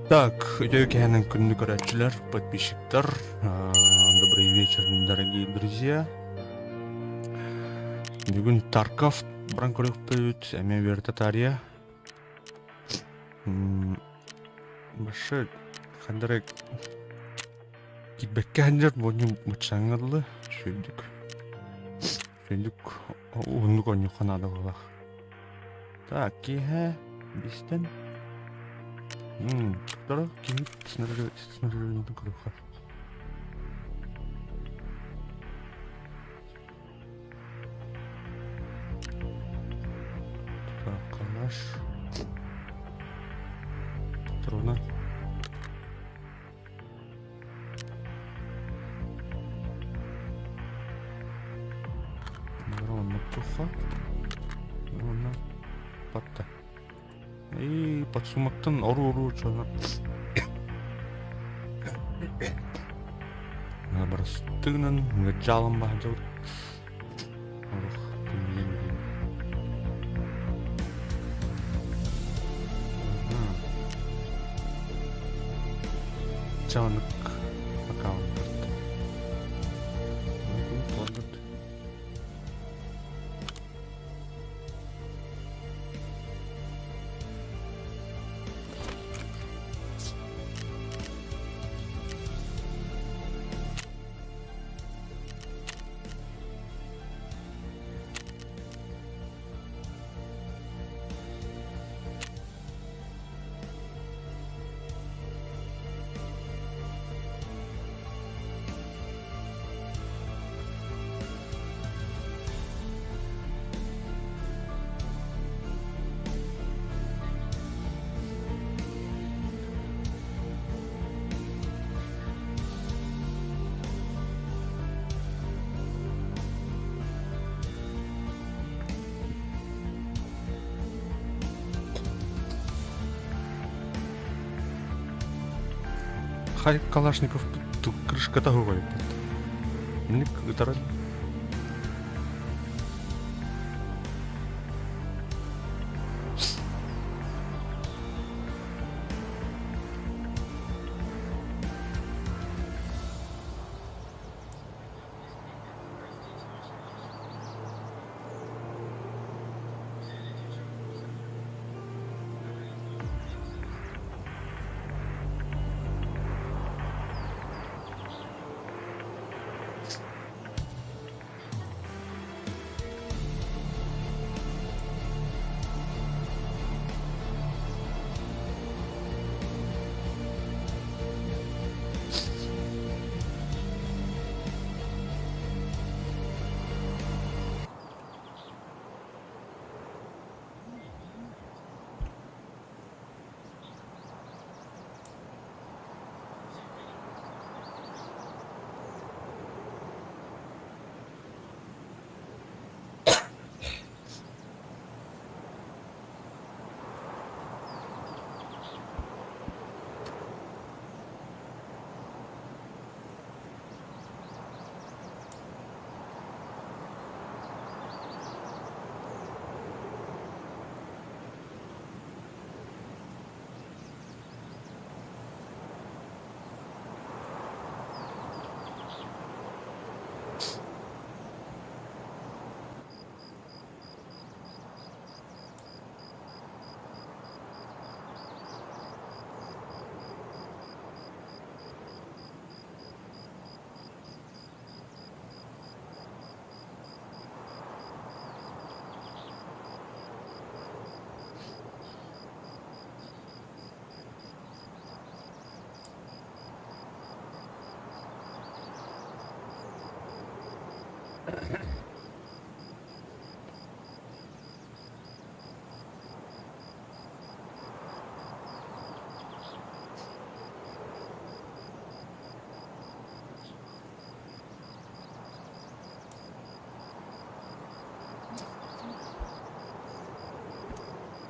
Так, үтүө киэһэнэн күндү көрөөччүлэр, подписчиктар, добрый вечер, дорогие друзья. Бүгүн Тарков баран көрүөхпүт, эмиэ үөрэтэ таарыйа. Башы ханна эрэ киирбэккэ сылдьар буонньу баччааҥҥа дылы үчүгэйдик үчүгэйдик уһуннук оонньуохха наада быһыылаах. Так, киэһэ биэстэн Торо киһи снаряжениетын көрүөххэ. Так, калаш. Патрона. Оннуктуха. Уонна батта. И подсумоктан ору-ору чона. Барыстыгынан ҥыдьаалан баһдьабыт. Олох күннүгэн Чанык аккаунт. Хай Калашников крышката хугайбыт. Инник ытаран.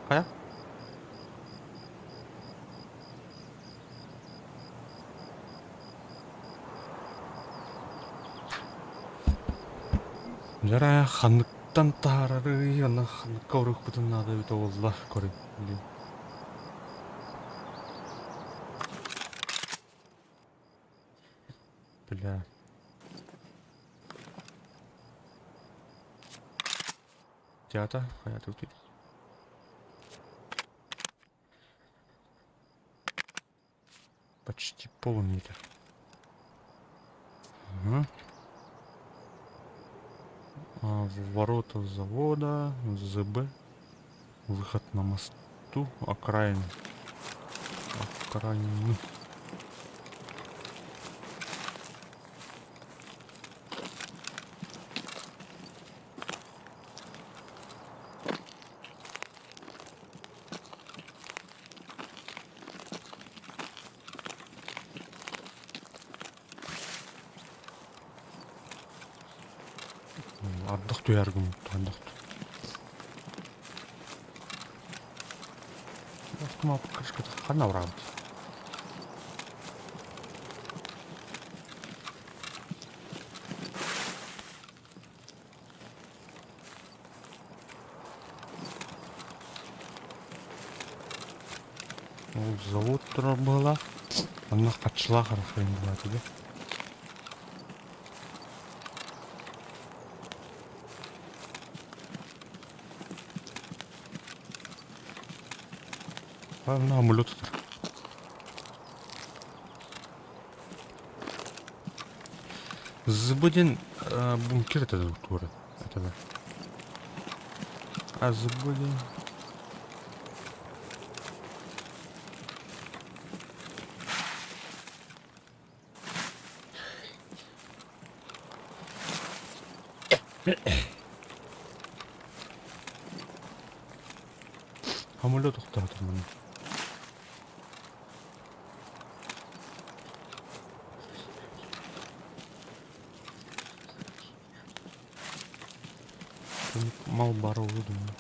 Хайа? Дьэ ханныктан таһаарарый, аны ханныкка уруохпутун наада эбитэ буолла, көрүҥ. Бля. Театр, хайа тут. Почти полметра. Ага. А, ворота завода, ЗБ. Выход на мосту, окраин. Окраины. Ардах түһэр гыммыт Автомат крышката ханна барабыт? Ол завод турар быһыылаах. Онно хаччылаах арахайын быһаата дии. Онно амулет тутар. Зыбыдин бункер это туора. Это да. А Зыбыдин... Самолет тохтоотор манна. Мал баар буолуо думаю.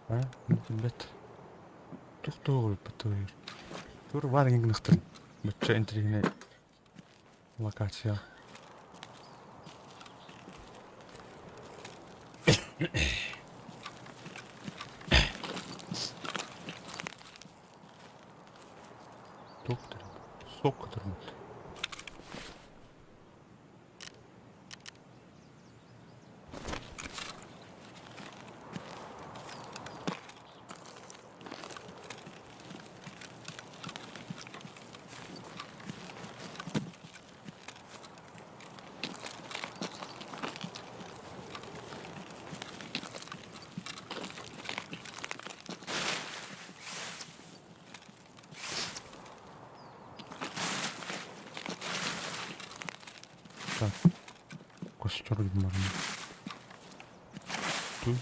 А, билбэт. Туох-туох өлбөт Тур баар гынахтар. Бачча интириэһинэй локация. Туох Сок көтөрбүт. Так, костер гыннарым. Туй.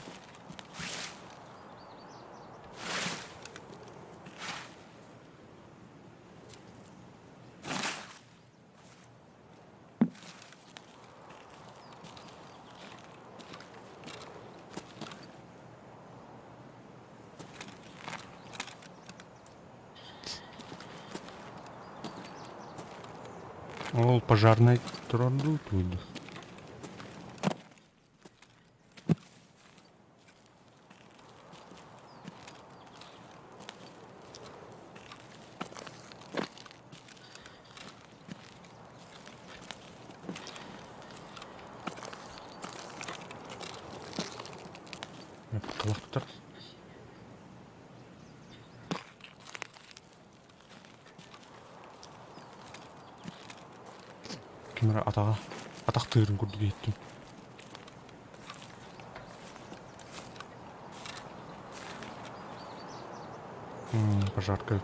Ол пожарнай турар дуу туйду. Талахтар. Ким эрэ атаҕа атах тыырын курдук иһиттим. Пожарка эбит.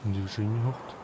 Движение уһукт.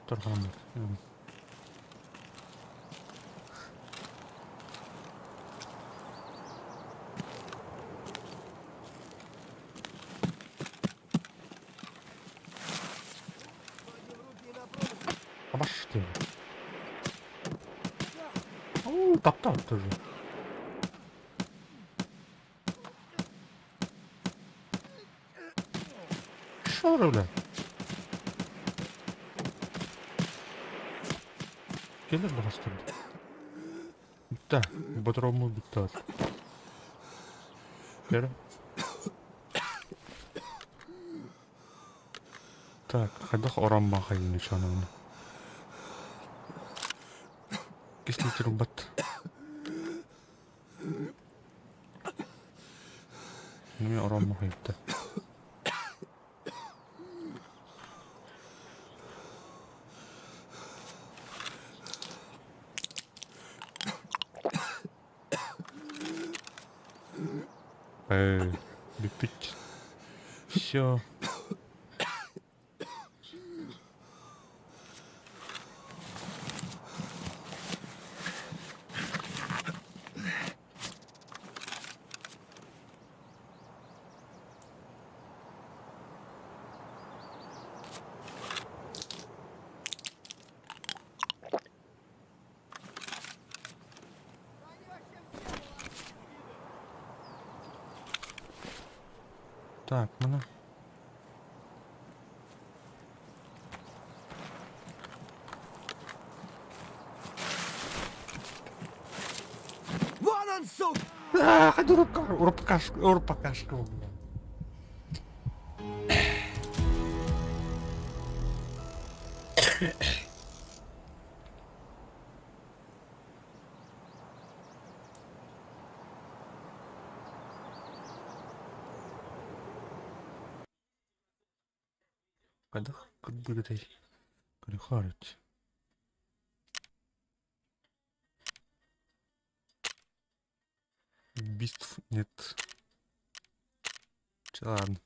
Туттарҕаламмыт. Абаш ты. О, таптал тоже. Шо, бля? Кэлэр баҕастар. Бүттэ. Ботроммут бүттэ. Көр. Так, хайдах ороммахайын чонуну. Кислитер бат. Неме ороммахайта. Э, бүппүт. Все. Так, мына. Вон он, сука! А, урупкашка, урупакашка. Хайдах кырдыгытай Көрүхаарыт. Убийств нет. Чэ ладно.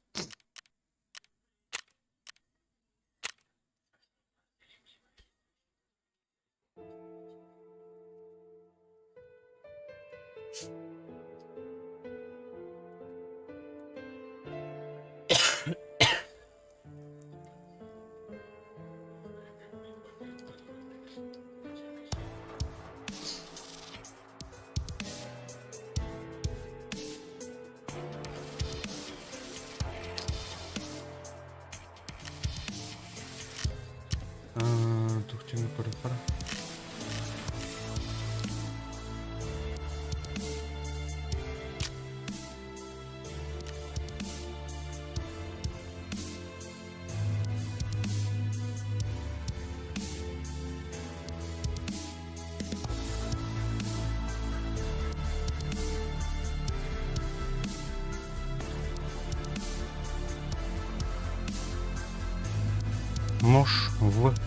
Тухтины көрөхөр. Нож в эбит.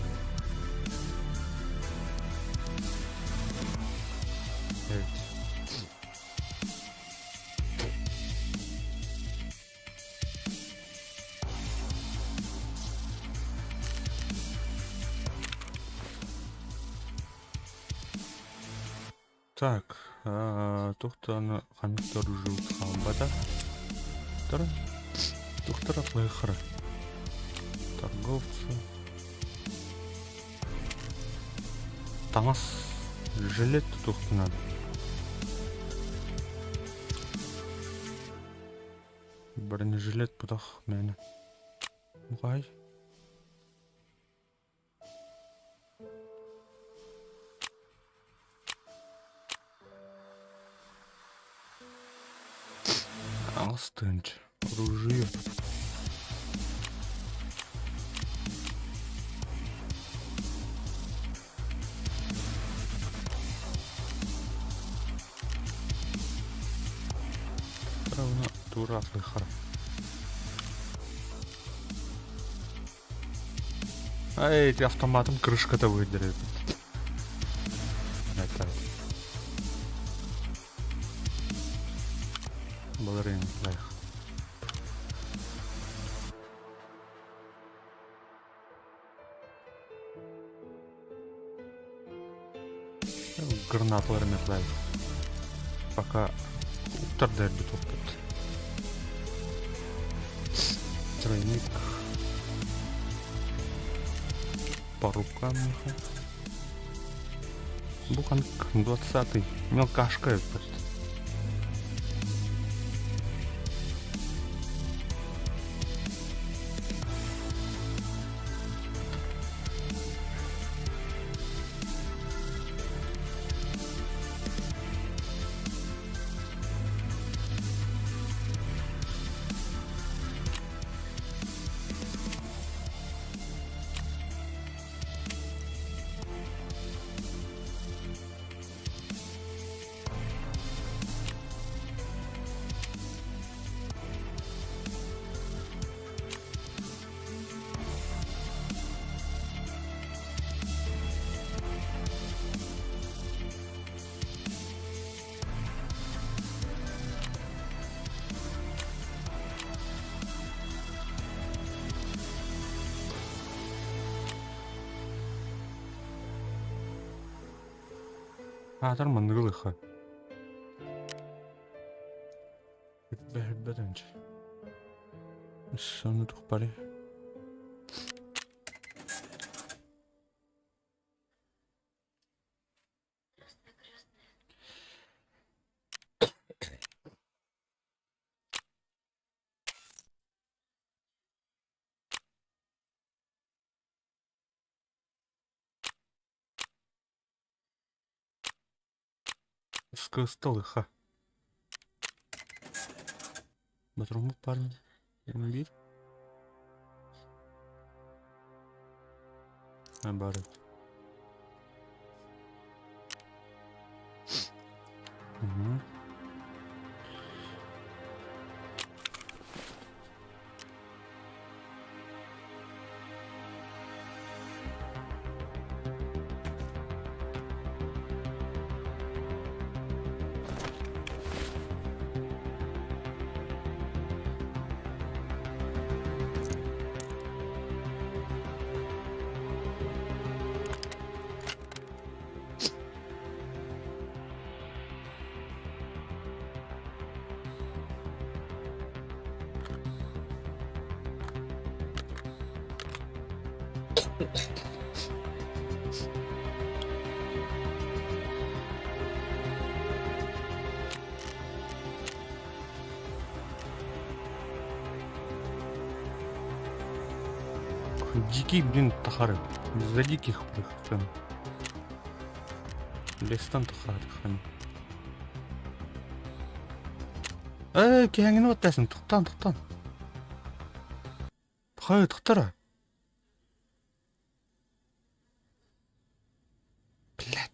Так, туохтан ханнык да оружиебыт хаалбата. Туохтара плыхара. Торговцы. Таҥас жилет тутуохпун наада. Бронежилет бутах мээнэ. Бухай. Аҕыс тыһыынча. Оружие. Равно тура хара. Ай, эти автоматом крышка-то выдерет. Это. Баларин лайх. Гранаталары метлай. Пока уктарда эрбит оппут. Тройник. По рукам. Буханг 20-й. Мелкашка этот. Аатар манныгы ылыхха. Бэһирбэт энчи. Сону тухпари. Скысталыха. Батруммут парень. Биир. Наоборот. Угу. Дикий, блин, тахары. За диких прыхтан. Лестан тахары. Э, киһэҥин баттасын, тохтоон, тохтоон. Хай, тохтора. Блядь.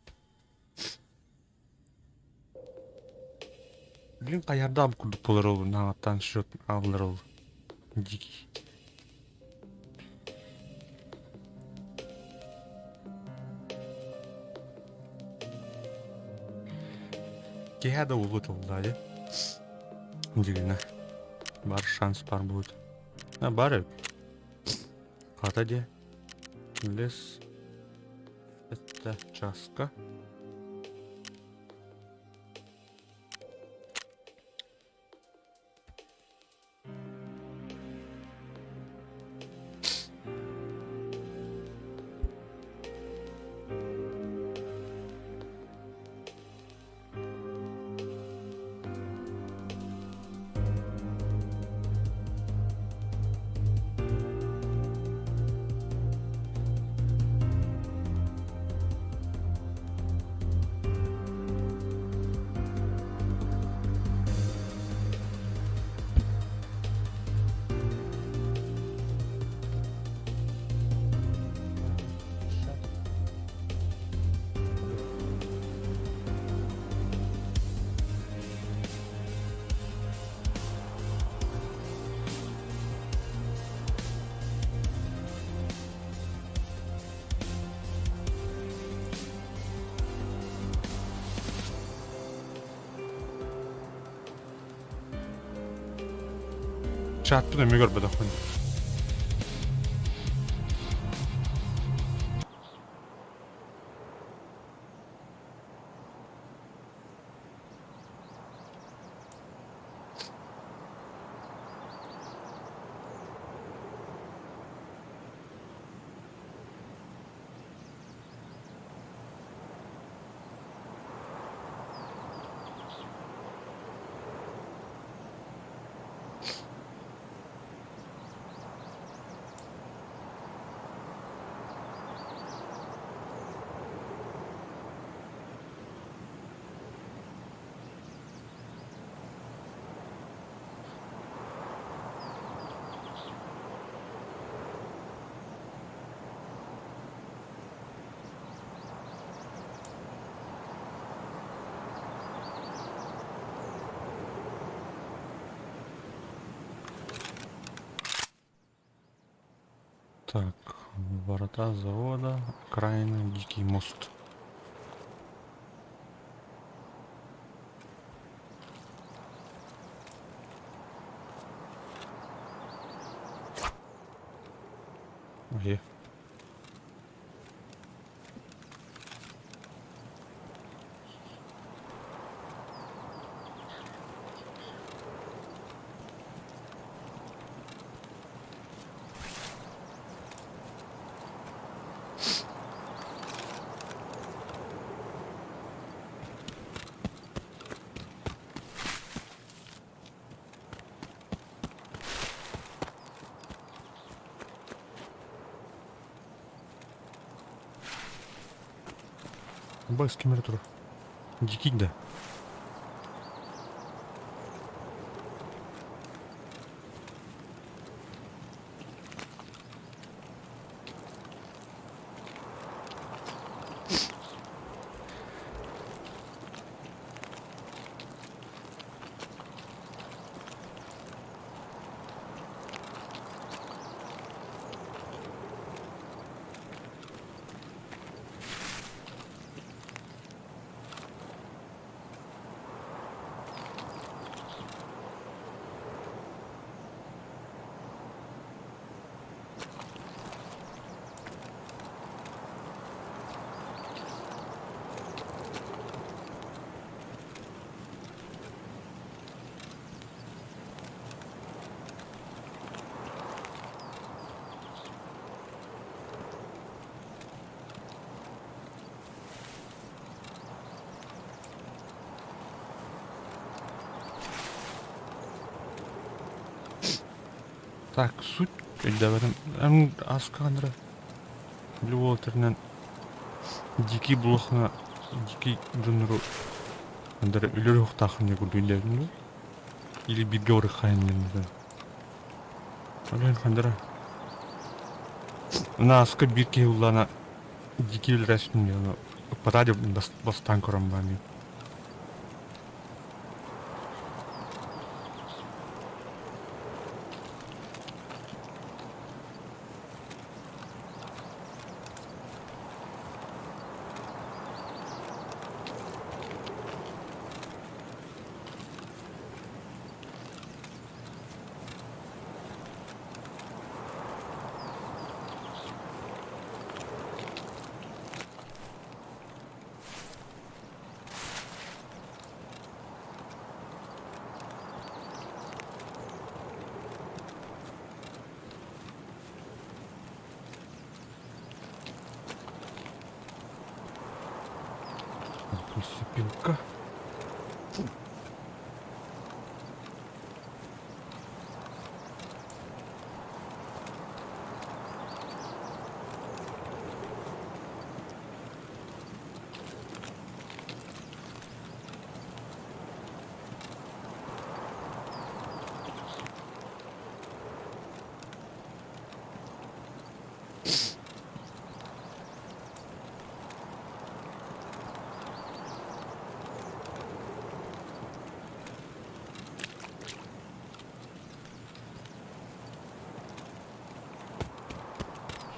Блин, хайардаам курдук буолар ол наҕаттан счет ааллар ол дикий. Киһи да улуу тыллаа дии. Дьигинэ. Бар шанс бар будет. А, бар эбит. Хата дии. Лес. Это часка. Чааппын эмиэ көрбөтөхпүн. Так, ворота завода, окраина, Дикий мост. Где? Бас ким эрэ турар. Дикий да. Так, суть өйдөөбөтүм. Эн аскаандыра били уолаттарынан дикий булахына дикий дьоннору андара өлөр уохтааххын диэн курдук өйдөөтүм дуо? Или бииргэ барыаххайын диэн Олен хандара Нааска биир киһи уллаана дикий өлөрөөччүтүн диэн ыппатаа деп бастаан көрөн баан Присыпилка.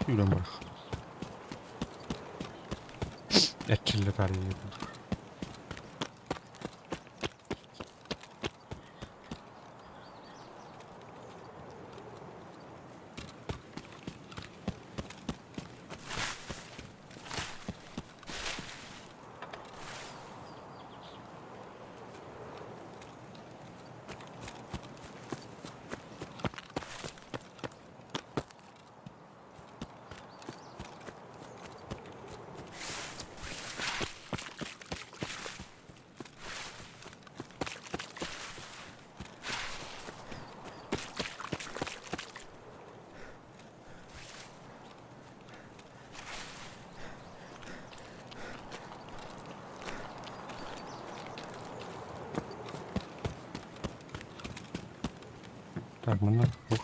Сүүрэн барах. Эрчиллэ таарыйа курдук. Так, манна ух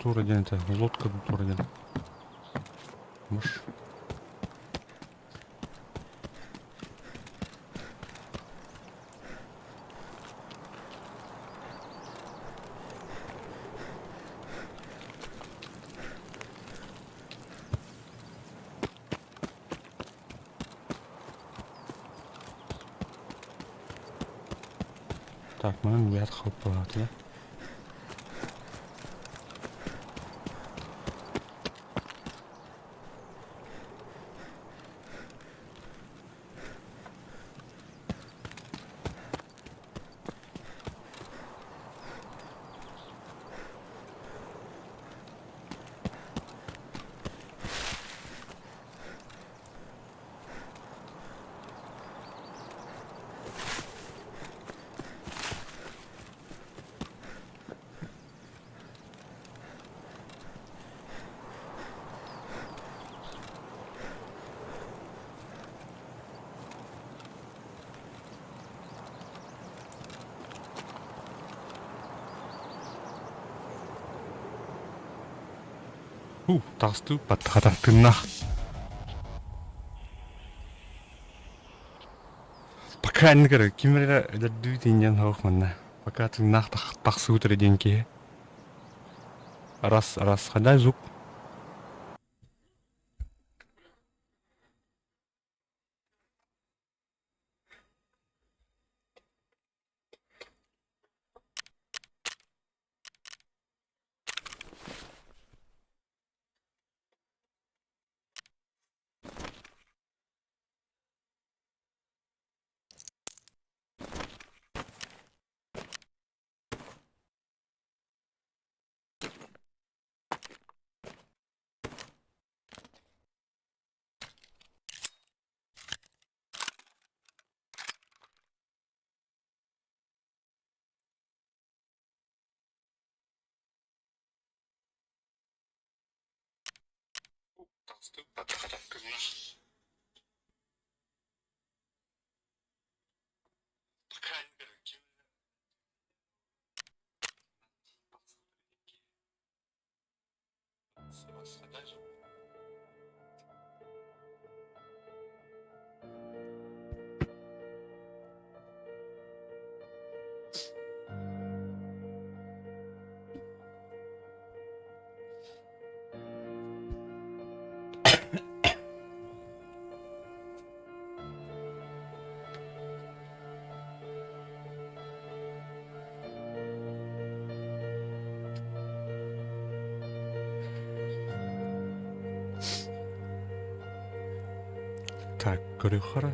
Тура диэн этэ, лодка тура диэн. Маш. Так, манан үөһэ халпалаатылар. Таҕыстыы баттахата тыыннаах. Пока инник эрэ ким эрэ өлөрдүү тиинньэн суох манна. Пока тыыннаах тахсыбыт эрэ диэн киһи. Раз, раз, ханай звук. Так, көрүөххэ эрэ.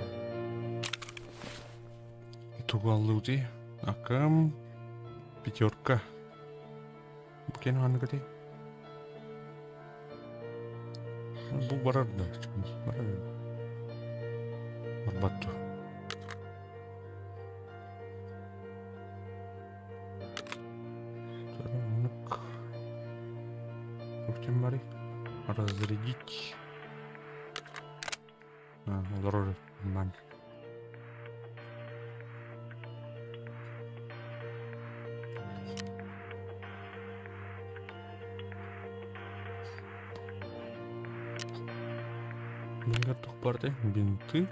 Тугу аллыытый? Акам пятерка. Бу киэн ханныгытый? Бу барар да, барар. Барбат дуо? Оннук. Туох барый? Разрядить. А, олорор ман. Миңгер туох барды? Бинты.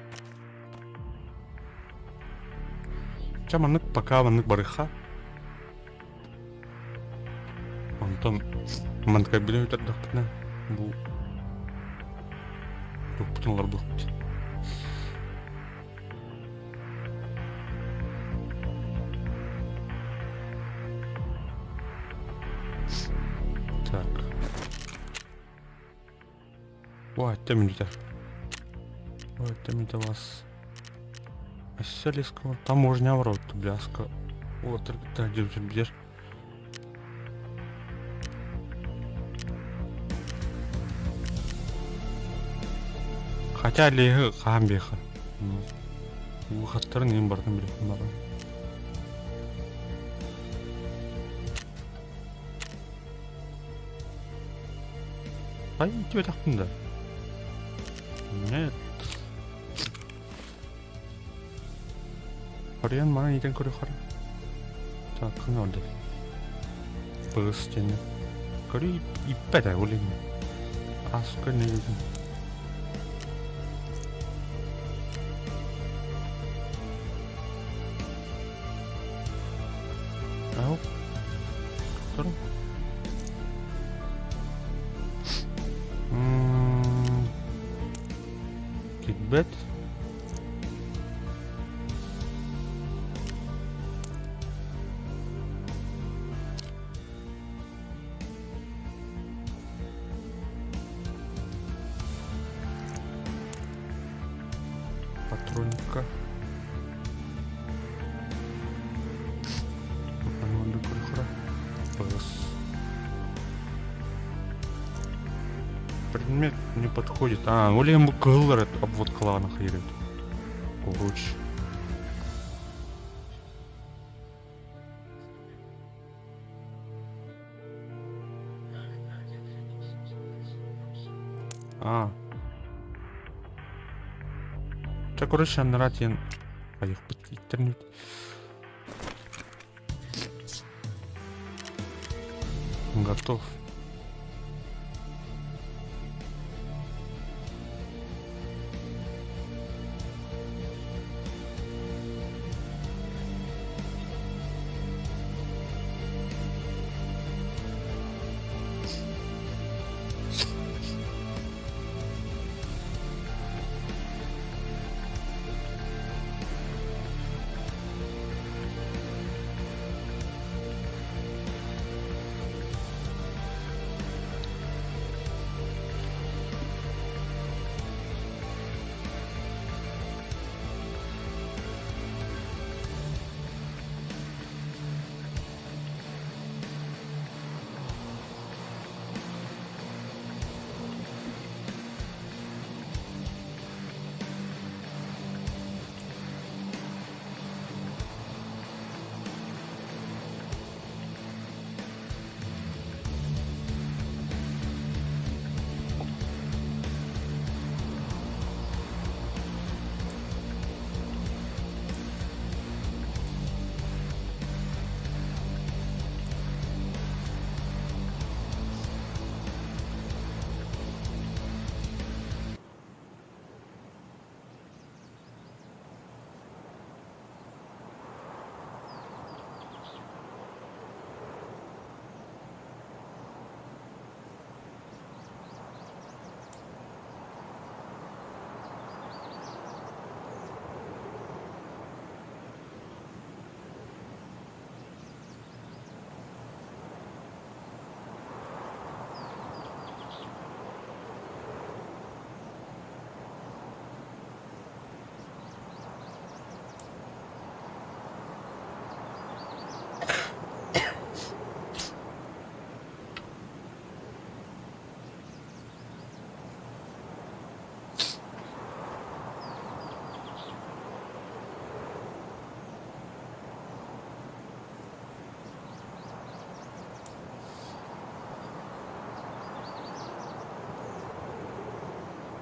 Ча маннык пока маннык барыха. Онтон маннык билэ өтөрдөхпүнэ бу туппутун олорбуппут. Так. Ой, минута. Ой, минута вас. Селиского. Таможня в рот, бляска. Вот, так, где Хотя лиһы хаһан биэхэ. Выходтарын иһин барытын билиэхпин баҕарабын. Ай, диэтэхпин да. Нет. Харыйан манан иитэн көрүөххэ. Так, ханна барда? Быыс диэни көрүү ииппэт ээ ол иһин ааска иннигин. Ау. Турun. Кирбэт. Патронка. Предмет не подходит. А, ол эми кыһыллар обводкалаан хайырыт. Короче. А. Чэ, короче, аннараа тиийэн хайыахпыт иттэрнибит. Готов.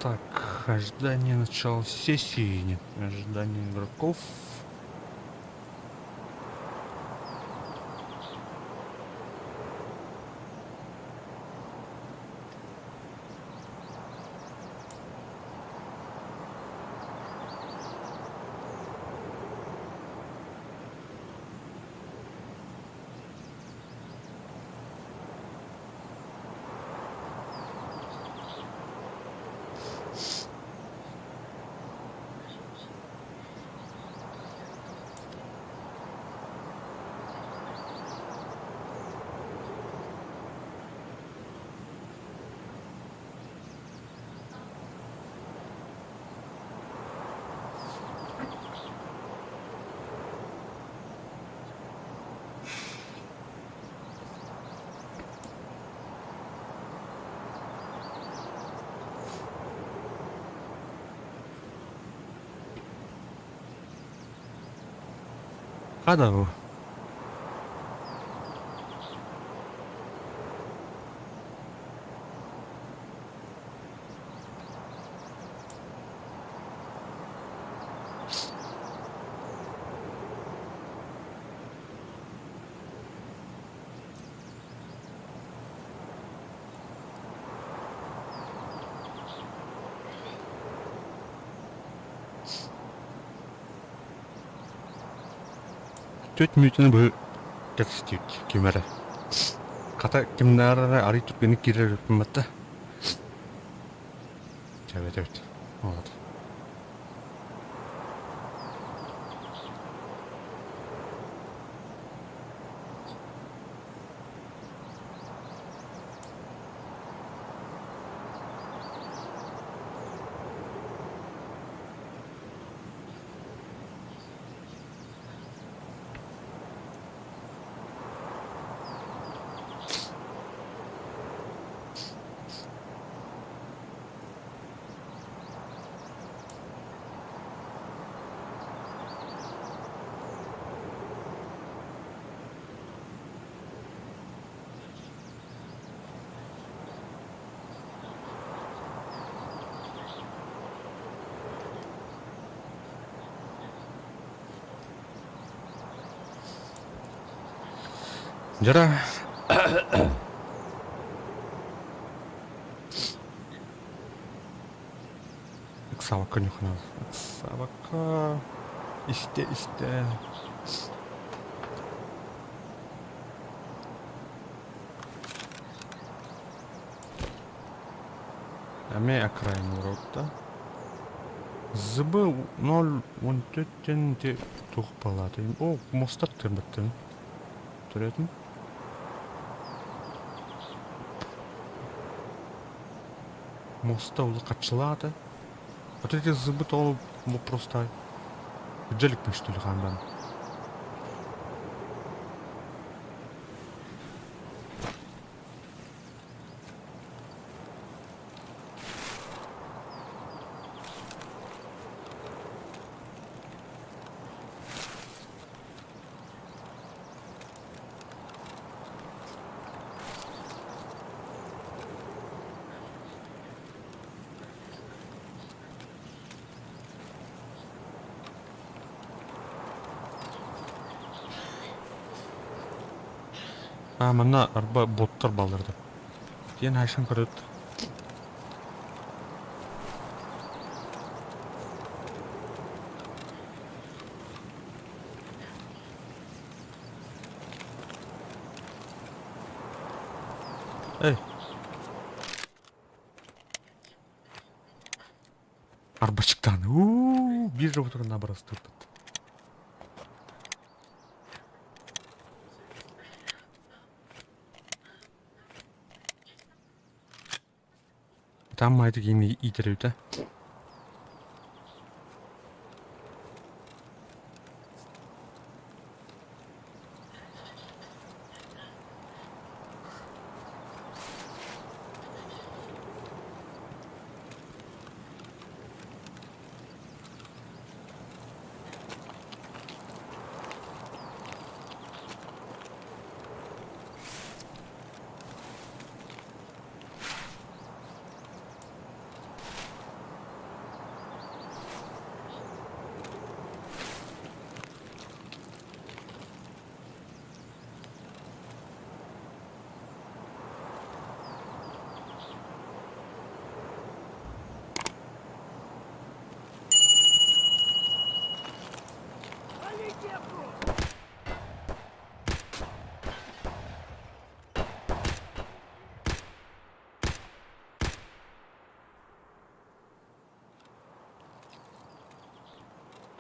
Так, ожидание начала сессии, нет, ожидание игроков. Хада бу. Түөрт мүнүүтэни быһа кэпсэтиибит ким эрэ. Хата кимнээҕэр эрэ арыый түргэнник киирэр эбиппин батта. Чэ эбит эбит. Вот. Дьара ыксаабакка ньуханаал ыксаабакка истэ-истэ Эмиэ окраина уруокта. ЗБ 0,14 диэн ити туох палаата О, мостар тыырбыттарын. Төрөөтүм. Моста ол хаччылаата. Вот эти ЗБ то просто дьэликпин что ли хаандан. Аа, манна арба боттар бааллар да. Диэн хайсан көрөт. Эй. Арбачыктаан. Уу, биир роботу наоборот тыырбыт. Там майты киини иитэр эбит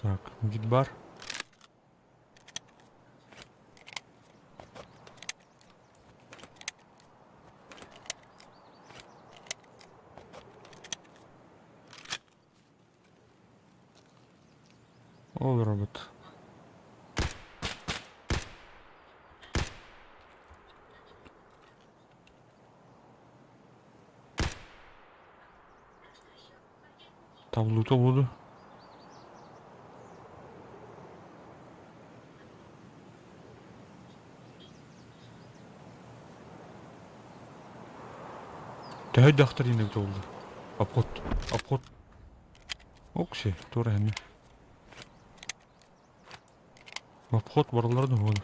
Так, гид-бар. Ол робот. Таблута буду. Төһө дьахтар иинэбит буолла? Обход, обход. Окси, туора эмиэ. Обход барыларын уһуон.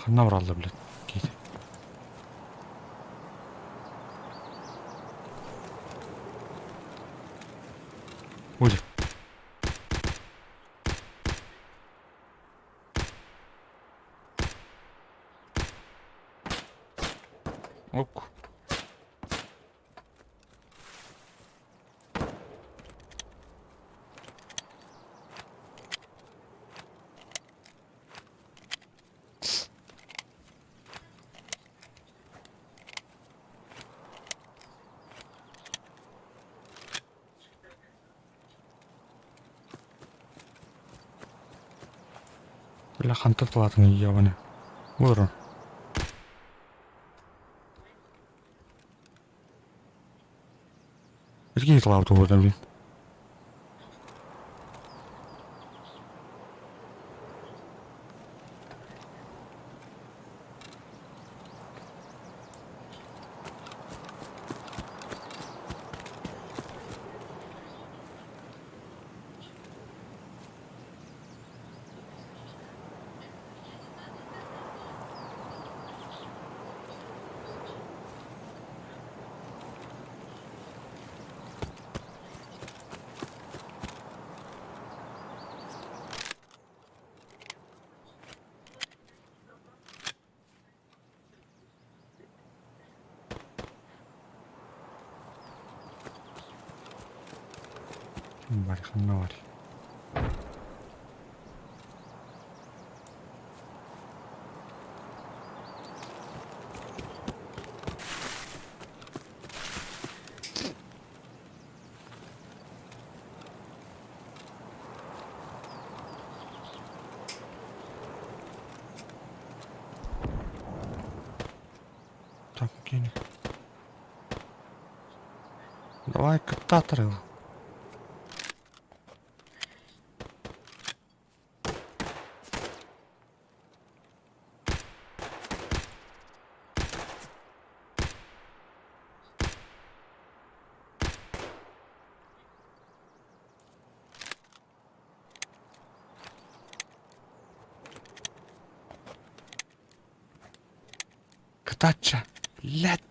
Ханна баралла блядь киһи. Ой. Ок. Бля, хантан талаатын ябаны. Олорон. Эргий талаабыт олордон блин. Бары ханна бар. Так, кинь. Давай кататрыл. Кытаачча, блядь.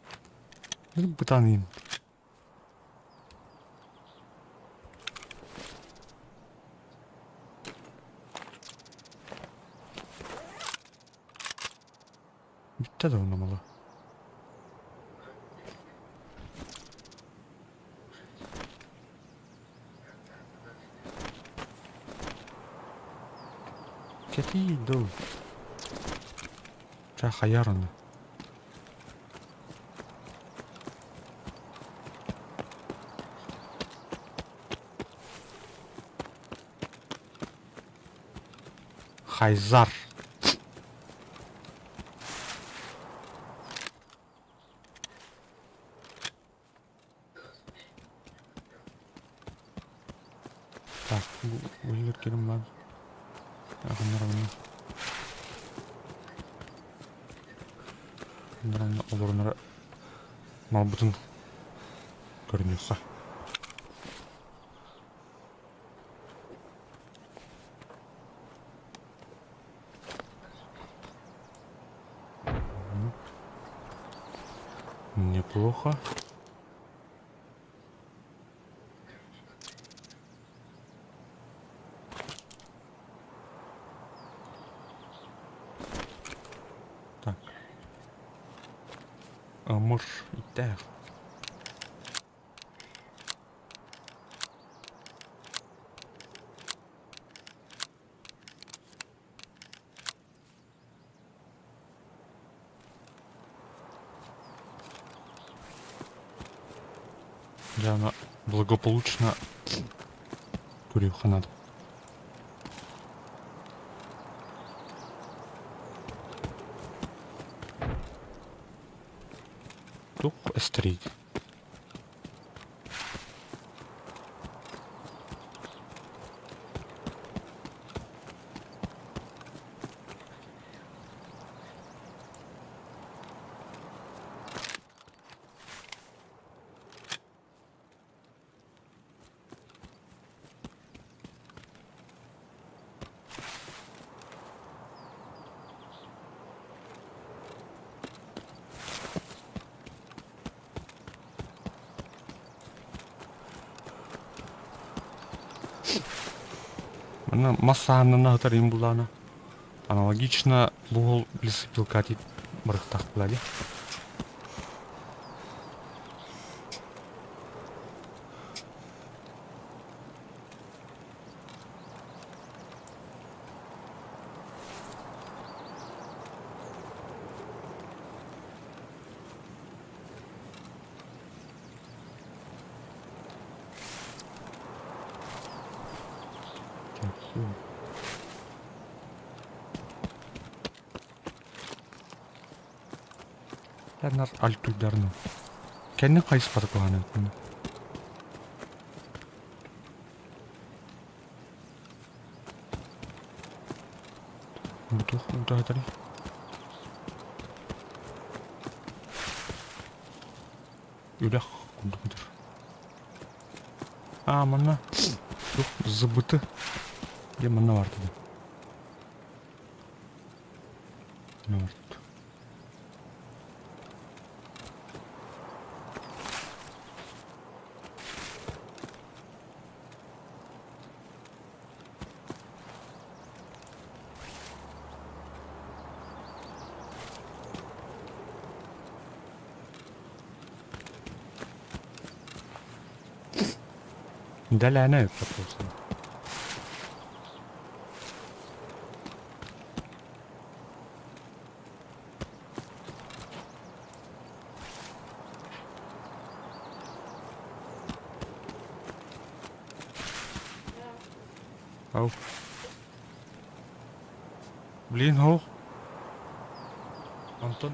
Бытаныйын. Бүттэ да онномоло. Кэтии дуу. Ча хайар ону. Хайзар. Так, бу кирим бар. Олорунара малбытын көрүнүөххэ. Неплохо. Так. Ымыр иттээх. Дьэ, аны благополучно көрүөххэ наада. Туох эстэрий? Манна мас саһааннана сытар им буллаҕына аналогично бу уол лесопилка тиит барыахтаах буолла дии. Нар альтуйдарны. Кэннин хайыспата куһаҕан эбит. Бу туох утаатарый? Үрэх курдук этэр. Аа, манна туох зыбыты диэн манна баар этэ. Манна бар Дэлээнэ эппэт Ау. Блин, һуох. Онтон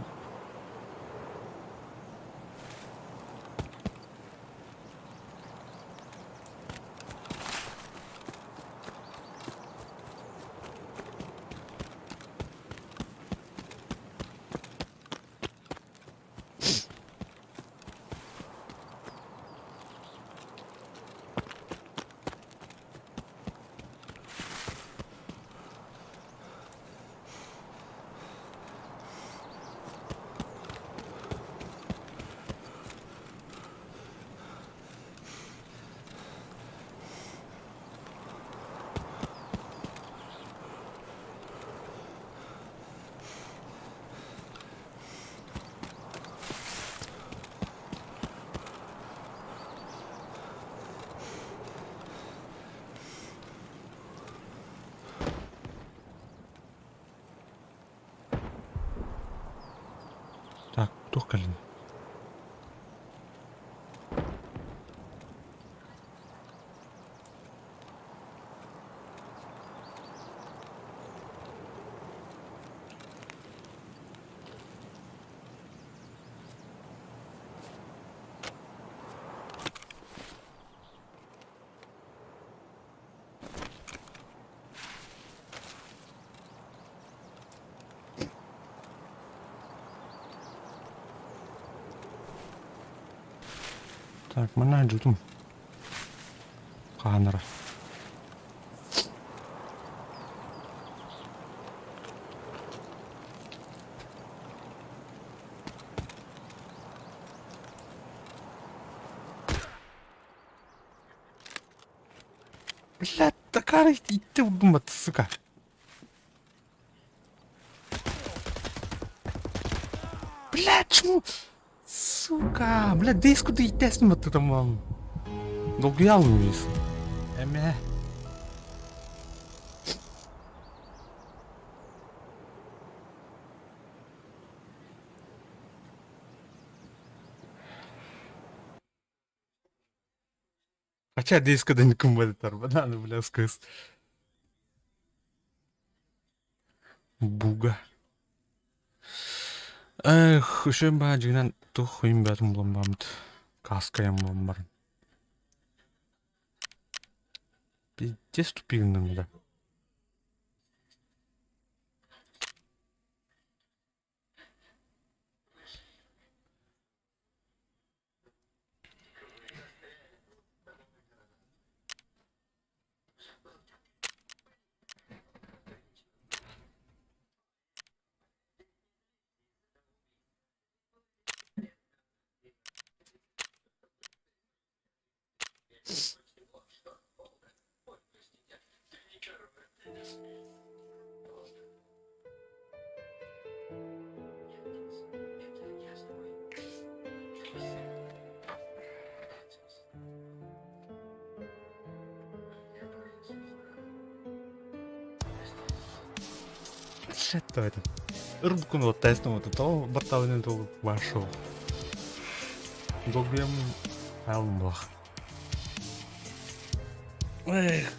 Так, туох кэллиҥ? Так, манна дьутум хаһан эрэ. Блядь, такая идти удумать, сука. Блядь, чему? Сука, блядь, диск куда идти вот это мам. Долгуялым Эме. Хотя диска да никому бананы, бля, скыс. Буга. Эх, үчүгэй баа дьиҥинэн туох хуйун бээтин булан бараммыт. Кааскайан булан баран. Пиздец тупигынан да. Что это? Рыбку вот тестом вот то барталын то вашу. Долгуем алмах. Эх.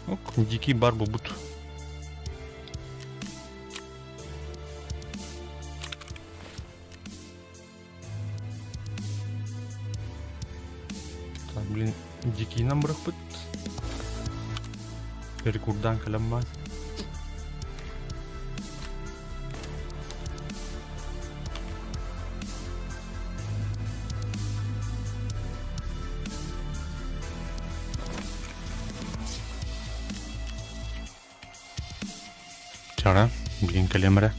Ок, дикий бар бут. Так, блин, дикийынан бырахпыт. Перекурдаан кэлэн баар. Чара, блин, кэлиэм эрэ.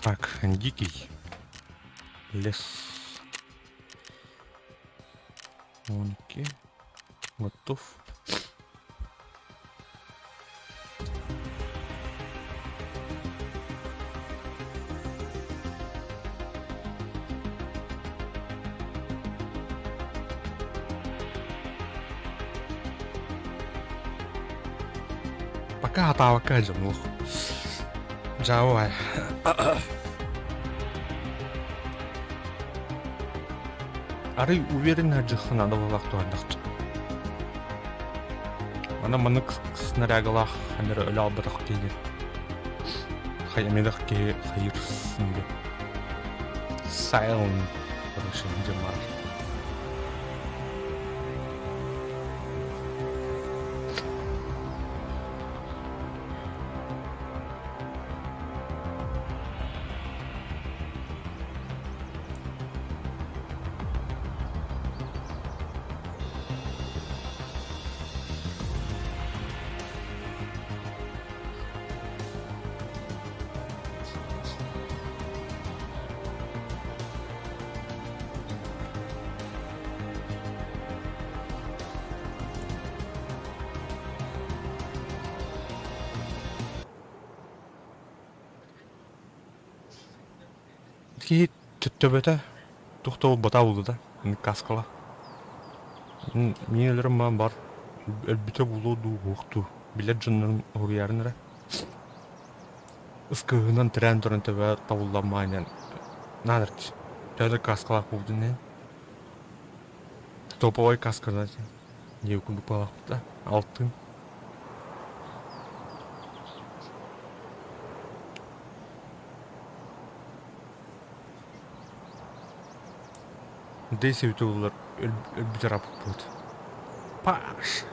Так, дикий лес. Окей. Готов. Пока атаабакка дьонуох. Дьаабы Арый уверен сылдьыахха наада буоллах туһаннахпыт. Аны маннык снарягалаах ханна өлө албатах киһи хайамедах киһи хайыр сымыйа. Silent короче диэн баар. Киһи төбөтө туох да буолбата буолла да каскала. Мин өлөрөм баан бар өлбүтэ буолуо дуу уһуох дуу билэр дьоннорум уһуруйаарын эрэ ыскыһынан тирээн туран төбө табыллан маанньан наадыр төһө да каскалаах буолдун иһин топовой каскалар диэбит курдук буолаахпыт да алтын Действует улар өлбүт араппыт. Паш!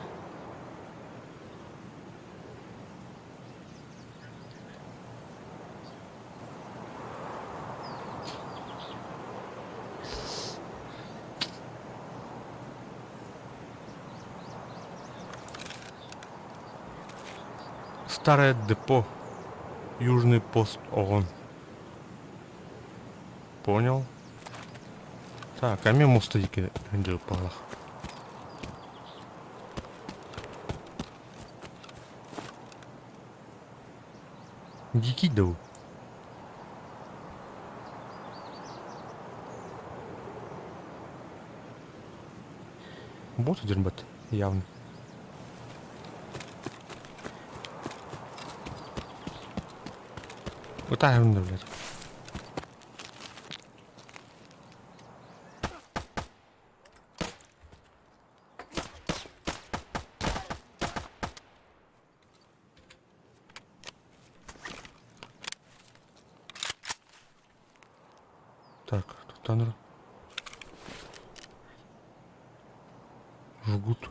Старое депо. Южный пост ОГОН. Понял. Так, а мен моста диэки дьылпалах. Дикий дуу? Бот дербат явно. Ытааһын да блядь. Так, тут Жгут.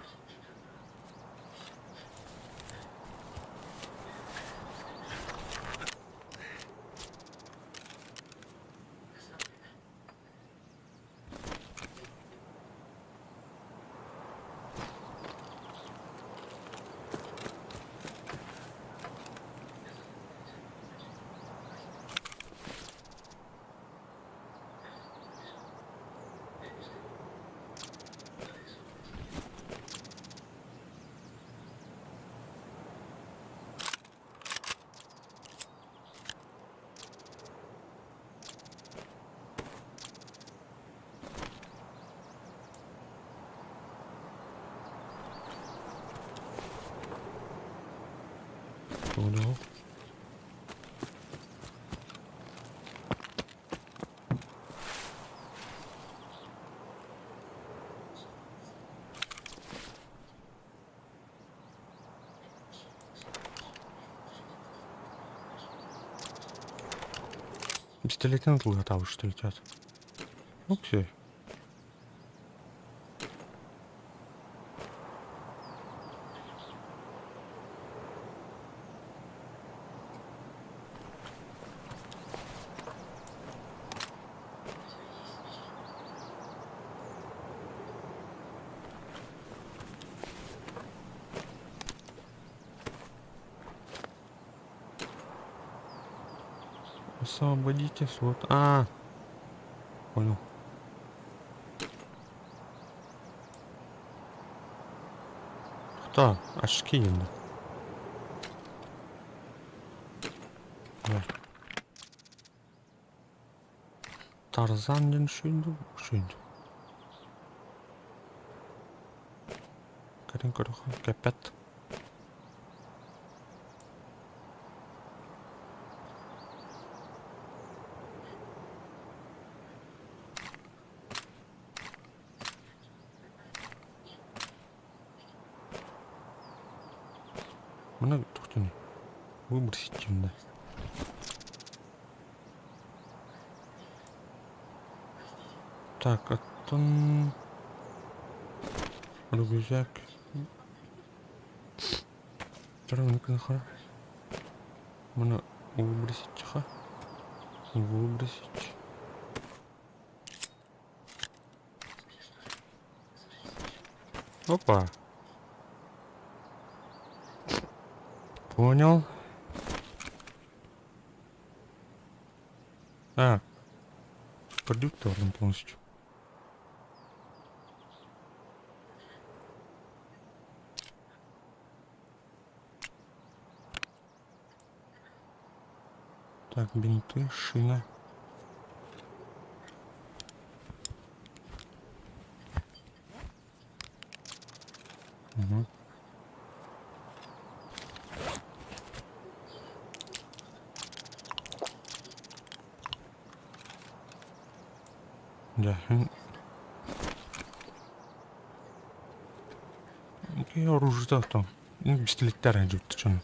Понял. Пистолетин ытыллатаабыт что летят. Окей. Освободите слот. А, понял. Кто? Очки енді. Да. Тарзан диэн үчүгэй үчүгэй Кэлин көрүөххэ кэппэт. Мына туохтуный? Выбросить да. Так, оттон рюкзак. Маны выбросить Выбросить. Опа. Понял. А, продюктором полностью. Так, бинты, шина. Угу. Дьэ, киһи оружиета оттон бистиликтэр дьон.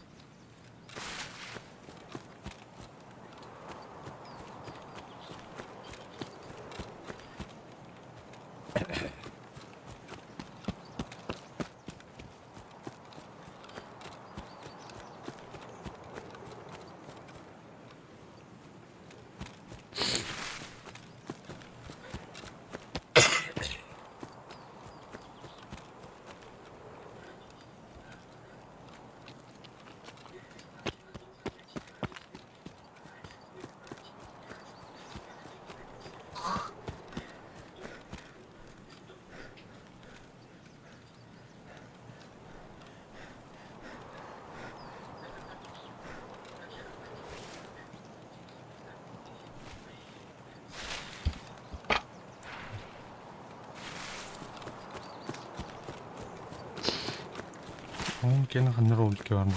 Ол киэнэ ханна роликка баар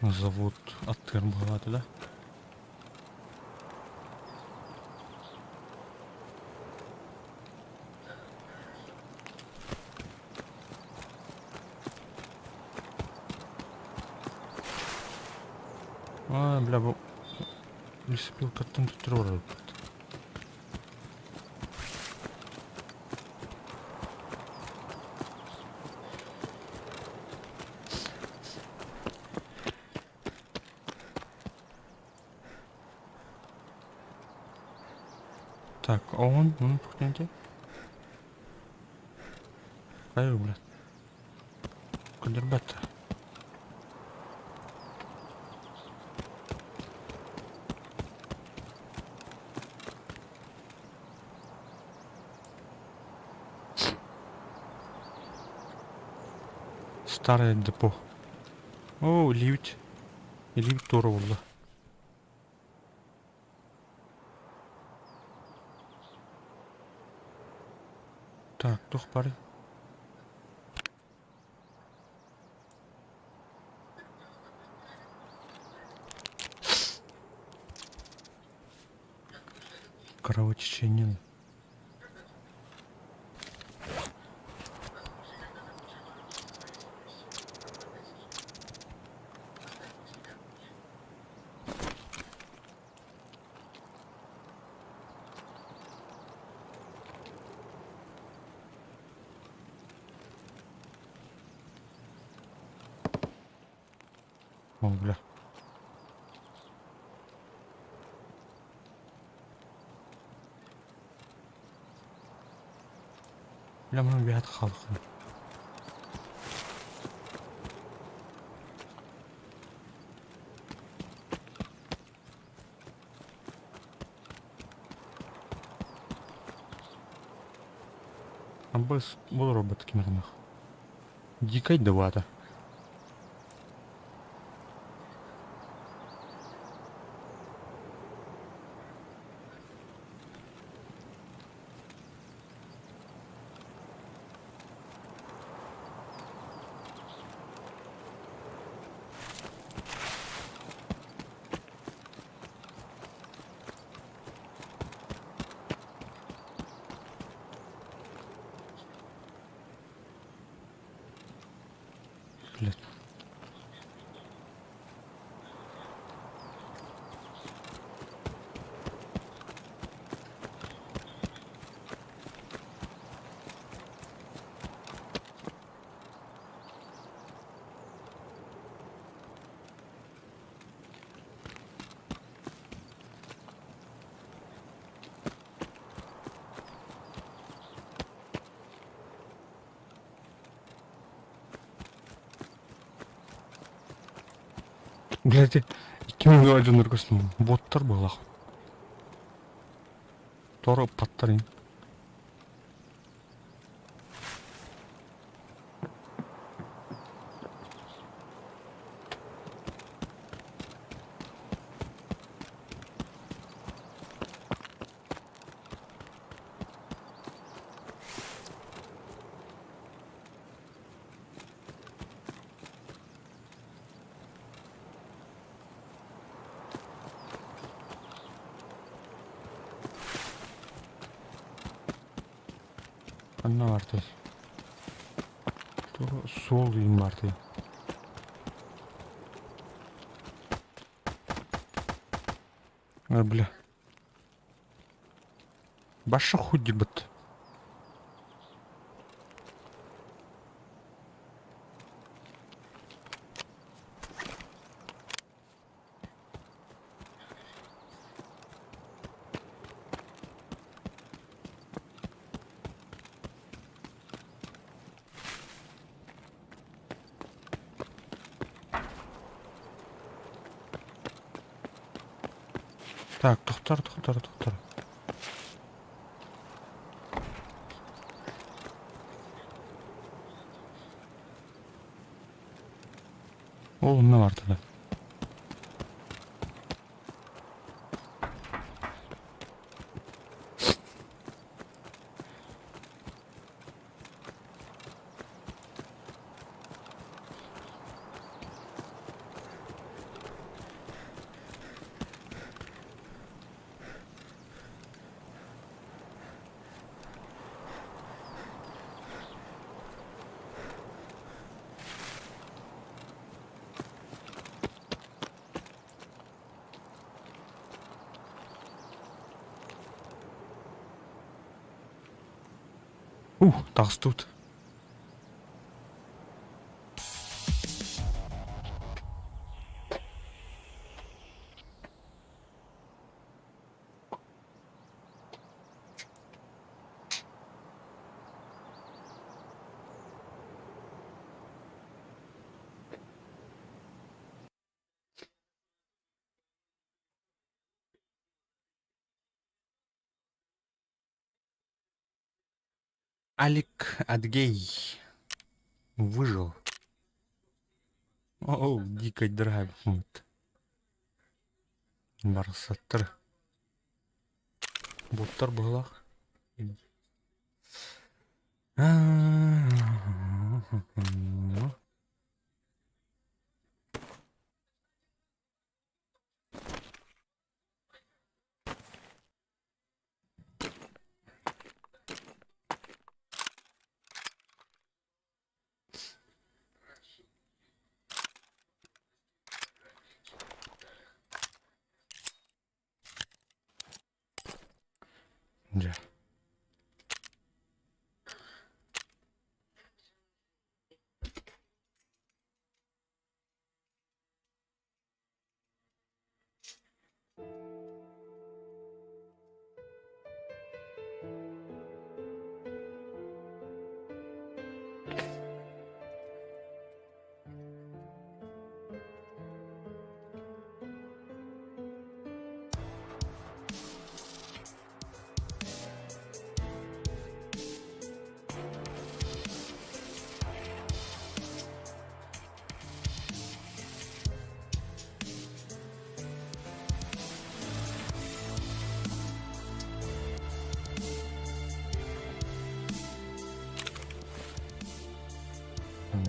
буолар завод аттыгар быһалаата да А, бля, бу лесопилкаттан төттөрү барарбыт. Так, он, ну, пухнете. Хайа, блядь. Көрдөрбөт. Старое депо. О, лифт. Лифт туора буолла. Так, туох баарый? Кровотечение. О, бля. Бля, маны үөһэ хаалыахпын. Абыс олоробут кимэринэх. Дикай да баата. Блядь. Блядь, 2002 дьоннор көстүм. Боттар буолах. Торо ыппаттар Ханна баартай? Суол диэн баартай? Ой, бля. Баша хуй быт. Так, тохтор, тохтор, тохтор. Ол онно бардылар. Ух, таҕыстыбыт. Алик Адгей выжил. О, дикий драйв. Барсаттар. Буттар быһылаах. Дьэ.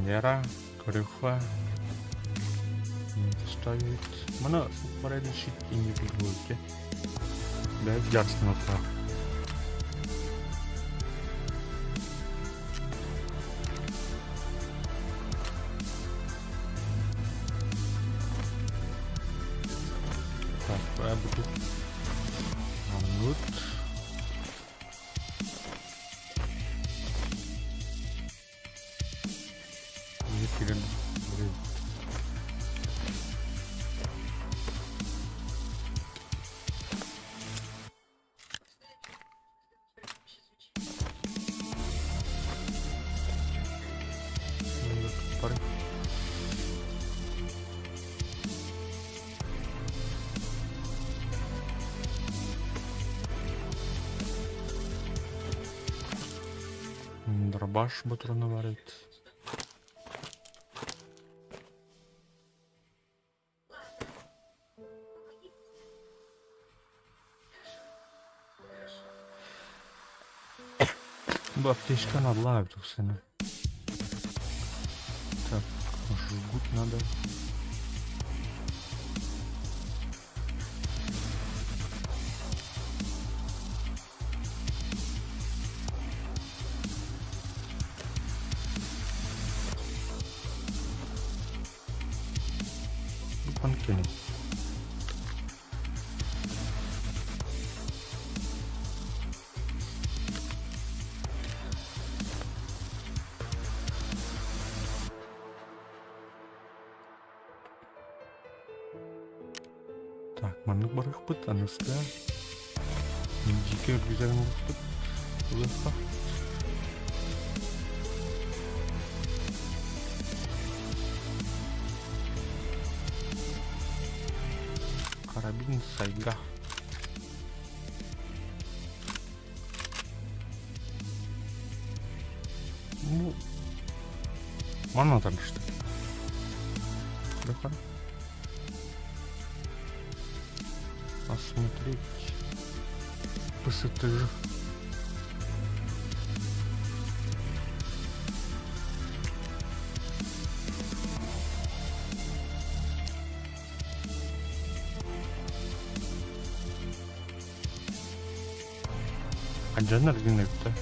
Лера, көрүөххэ стоит. Маны решить не будете. Да, дьарсыныахтаах. Так, буду. Вот. Дробаш ботуруна бар эбит. Бу аптечка надлаа эбит сені. Так, жгут надо. Панкини. Так, маннык барыахпыт, аныска дьиикэ үргүтэн ылыахпыт, ылыахха. Карабин сайга. Ну, манна танышты. Осмотреть. ПСТЖ. Хадьаннар гынныктар.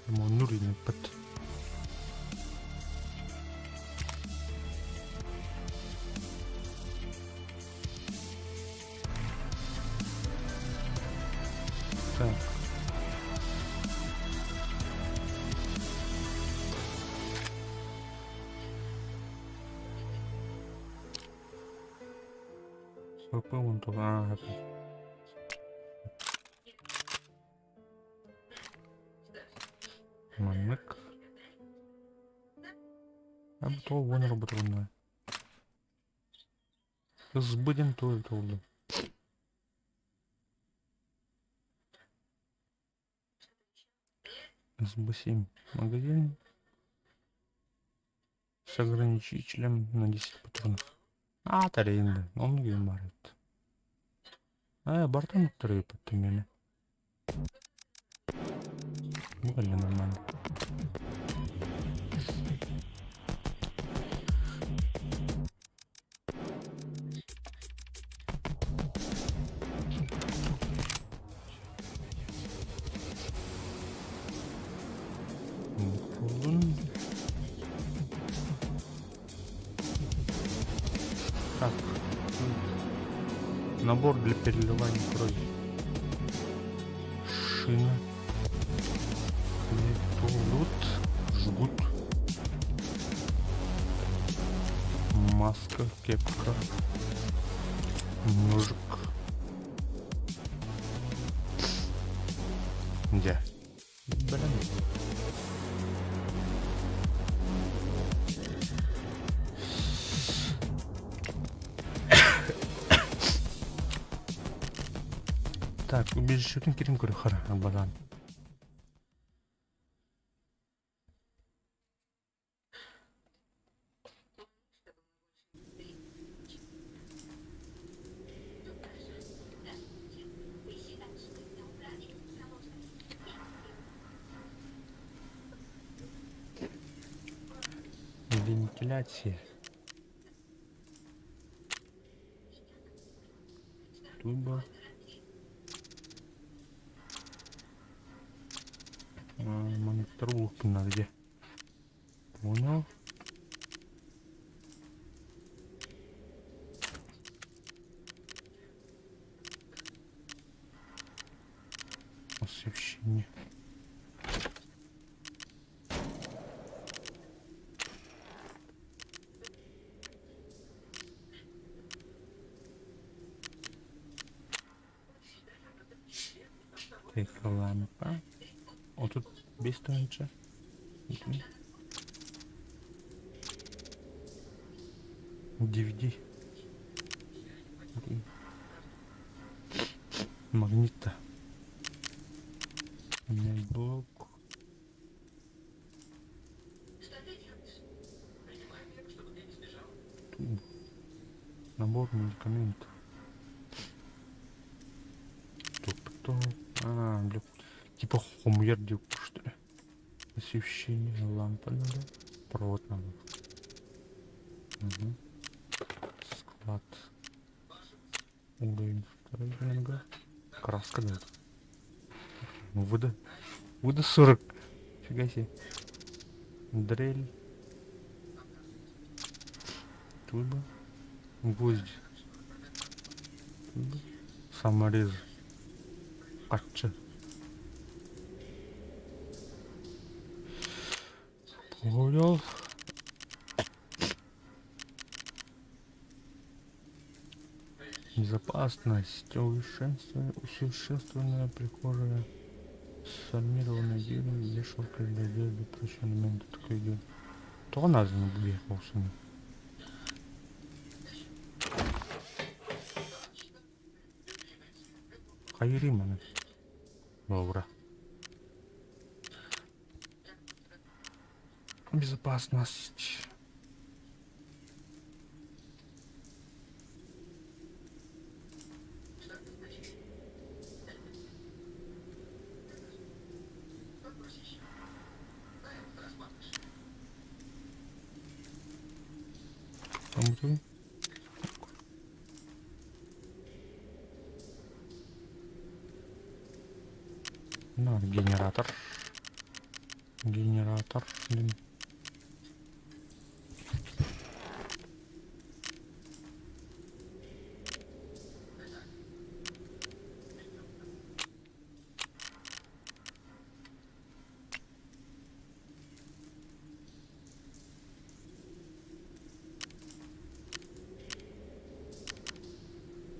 Моннур инеппит. Так. ХП онтон Маннык. А бу уон роботунна. Сбыден туой толду. СБ-7 магазин с ограничителем на 10 патронов. А, таринды. Он где барит. А, бартон трепет меня. Блин, нормально. Так. Набор для переливания крови. Шина. Лут. Жгут. Маска, кепка. Ножик. Где? Блин. Так, убежище кирин көрөхөр баран. Вентиляция. Туба. Монитор булуохпун наада дьэ. Понял. Освещение. Лампа. 35 тыһыынча. DVD. Магнита. Блок. Набор медикаментов. Тобто, а, для, типа хомуйар диэк что ли. Освещение, лампа надо, провод надо. Угу. Склад. Уровень второй ранга. Краска дает. Ну, выда. Выда 40. Фига себе. Дрель. Туба. Гвозди. Туба. Саморез. Харчы. Понял. Безопасность. Усовершенствованная прихожая. С армированной дверью, вешалкой для одежды, прочие элементы такой идет. Тоҕо нааданы булуох буолсун. Хайырыым аны. Добро. Безопасность. Там На, генератор. Генератор. Блин.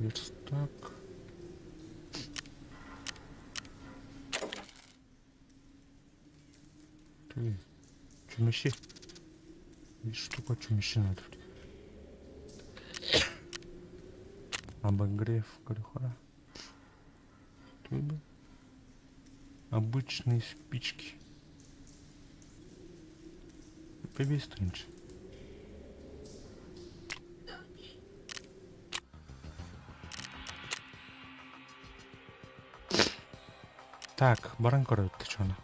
Верстак. Ты, чүмэчи. Штука чүмэчи надо. Обогрев корихора. Обычные спички. Побестреньше. Так, баран көрөттө чону.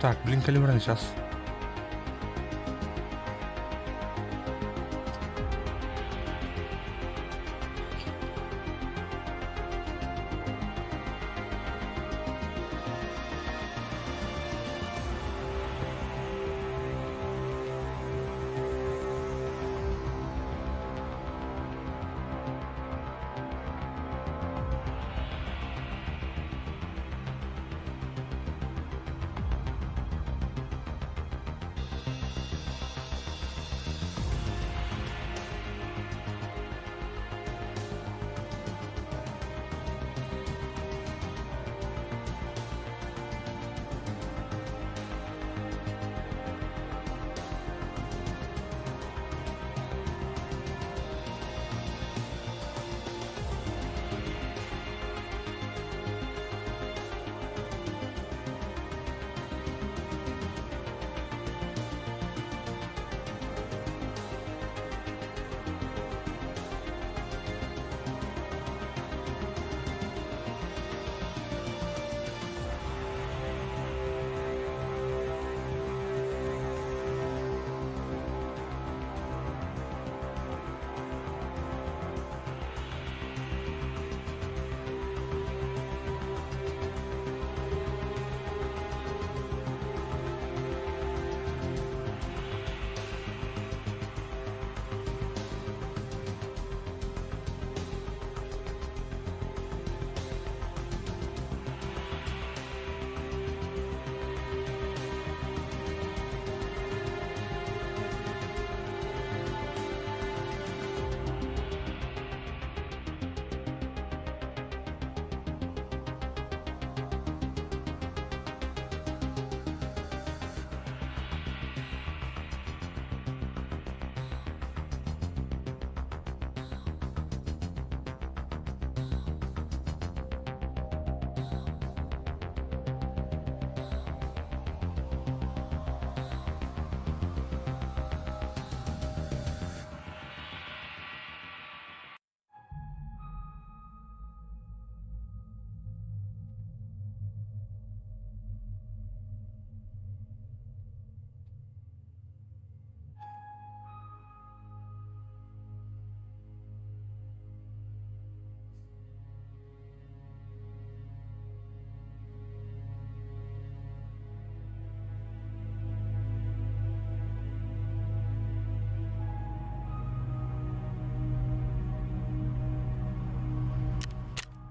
Так, блин, калибран сейчас.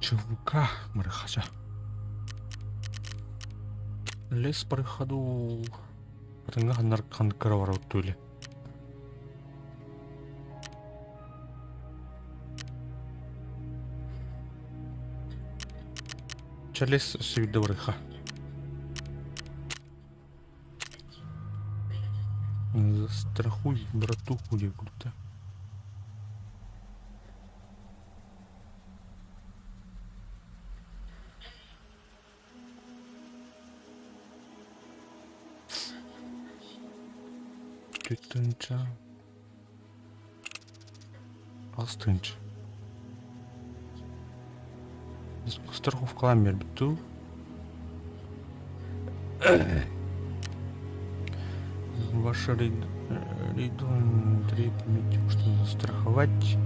ЧВК Марыхача. Лес проходу. Атыҥҥа ханнар ханнык кыра барабыт тули. Чэлес сүүрдэ барыха. Застрахуй братуху диэкурта. Түттүнча Астынч. Страховкалаан биэрбит дуу? Ваша рейдон требует, что застраховать,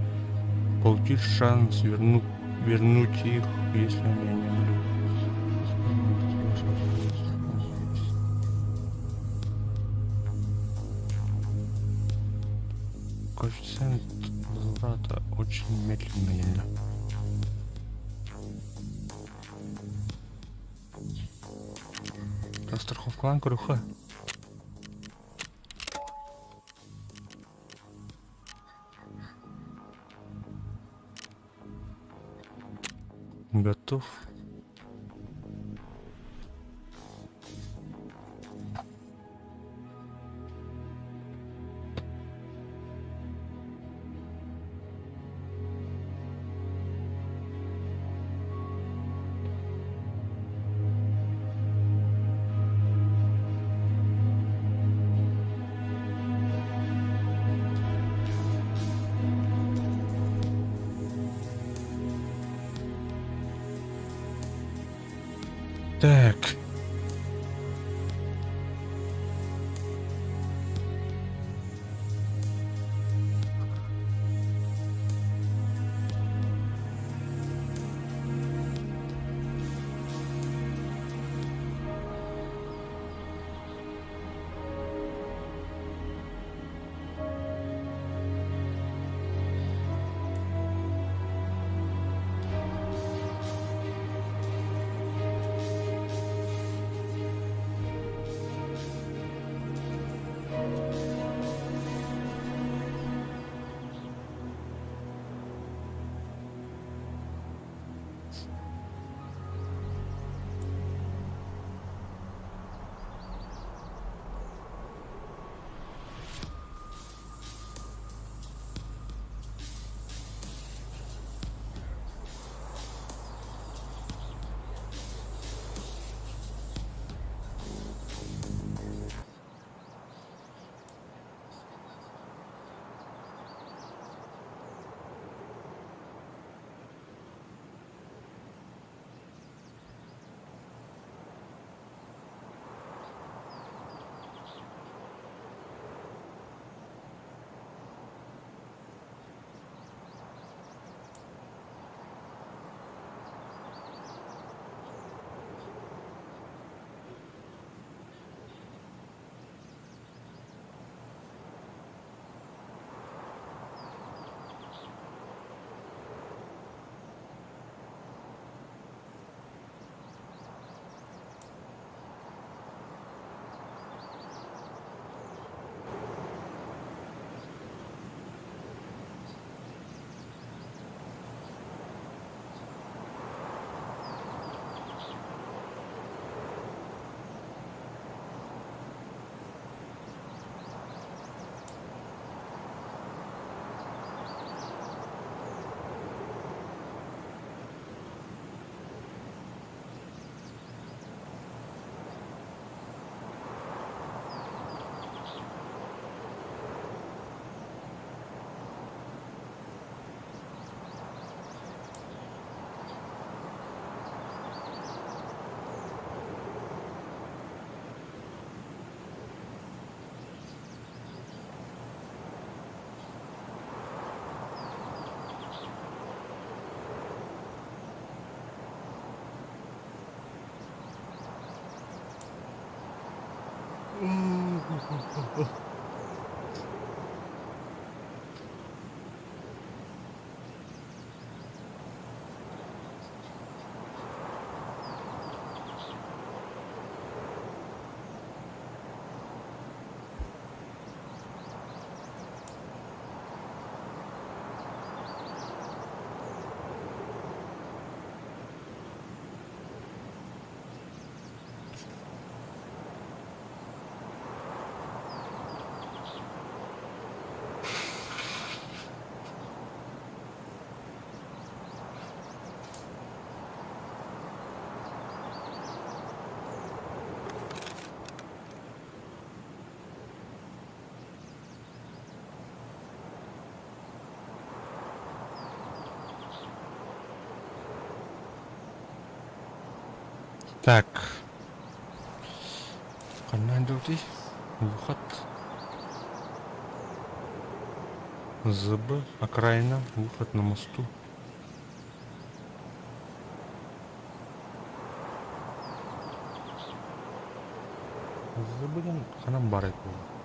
получить шанс вернуть их, если они не были. Коэффициент возврата очень медленный. Страховкалаан көрүөххэ. Готов. Так. Так. Ханна дьылтый? Выход. ЗБ. Окраина. Выход на мосту. ЗБ диэн ханан баар эбит буолла?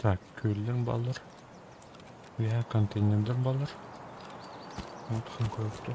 Так, күөллэр бааллар. Үөһэ контейнердар бааллар. Вот ханкоевту.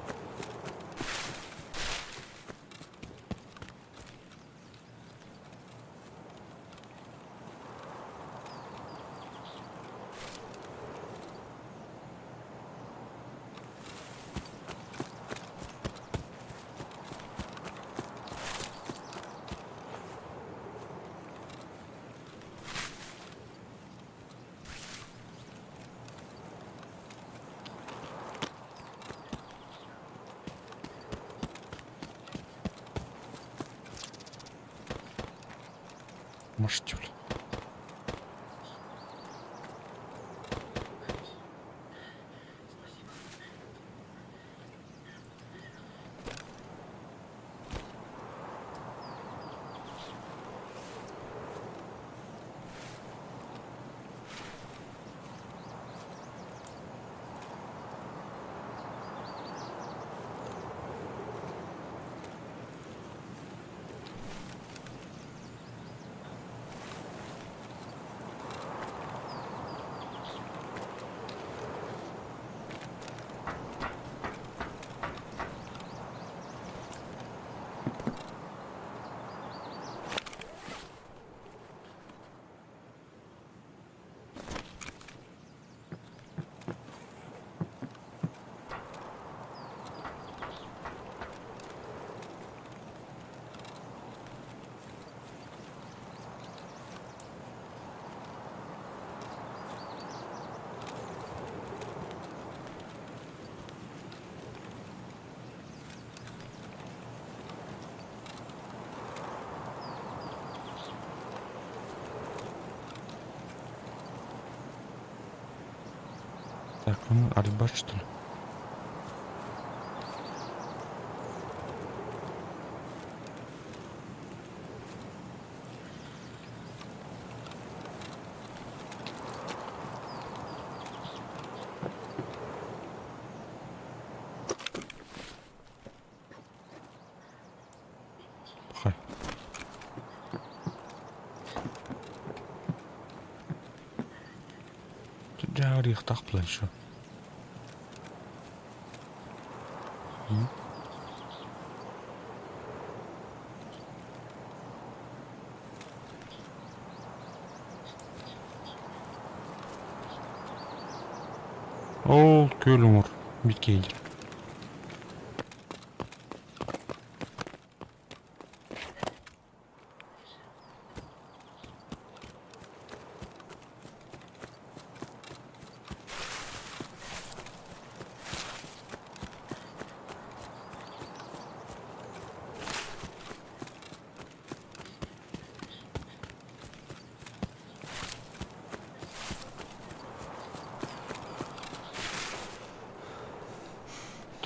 Может, Так, он альба что ли? Пахай. Дьаарыйыахтаах планшет. Ол күөл уҥур биккиэйдэр.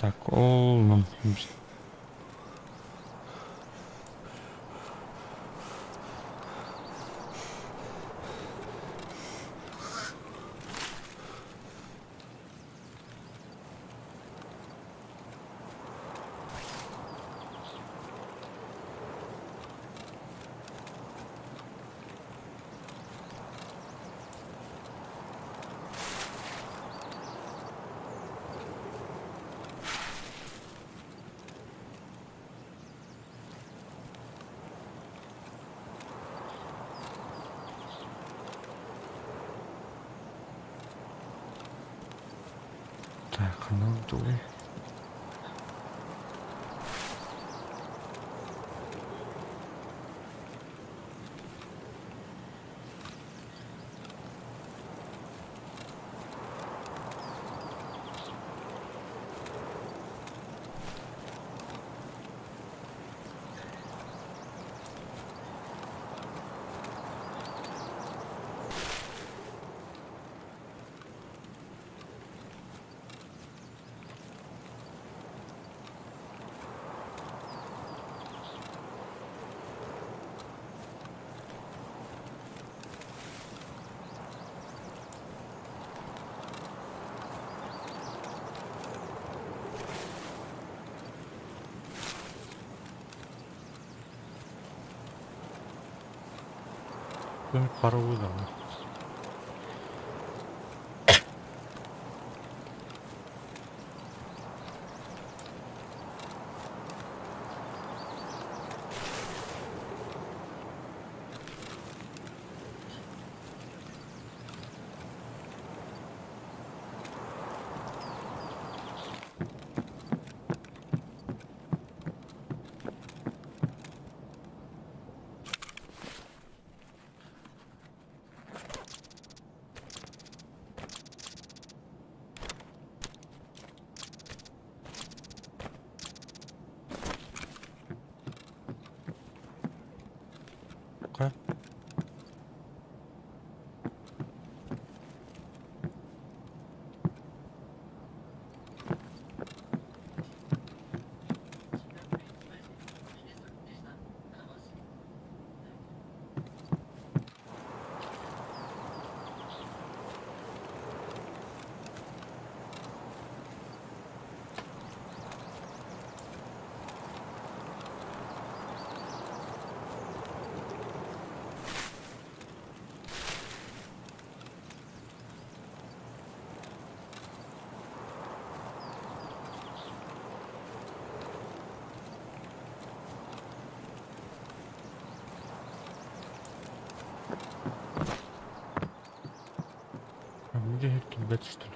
Так, ол Так, ханна дуу? Паровоз даҕаны. Хайа? А где килбэт что ли?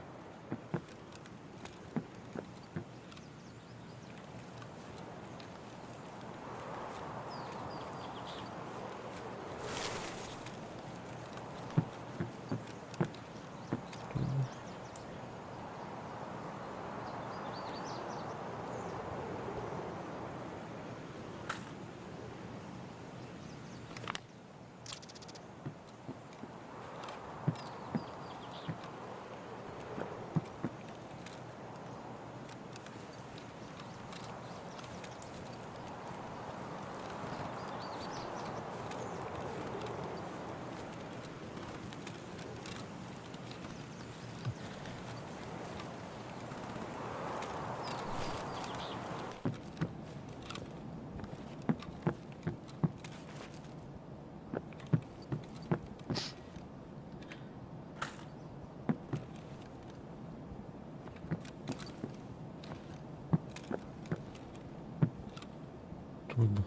Трудно.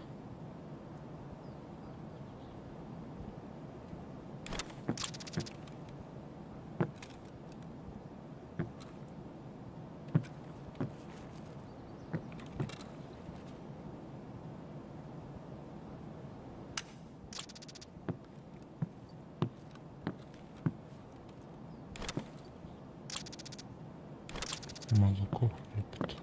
Молоко любит.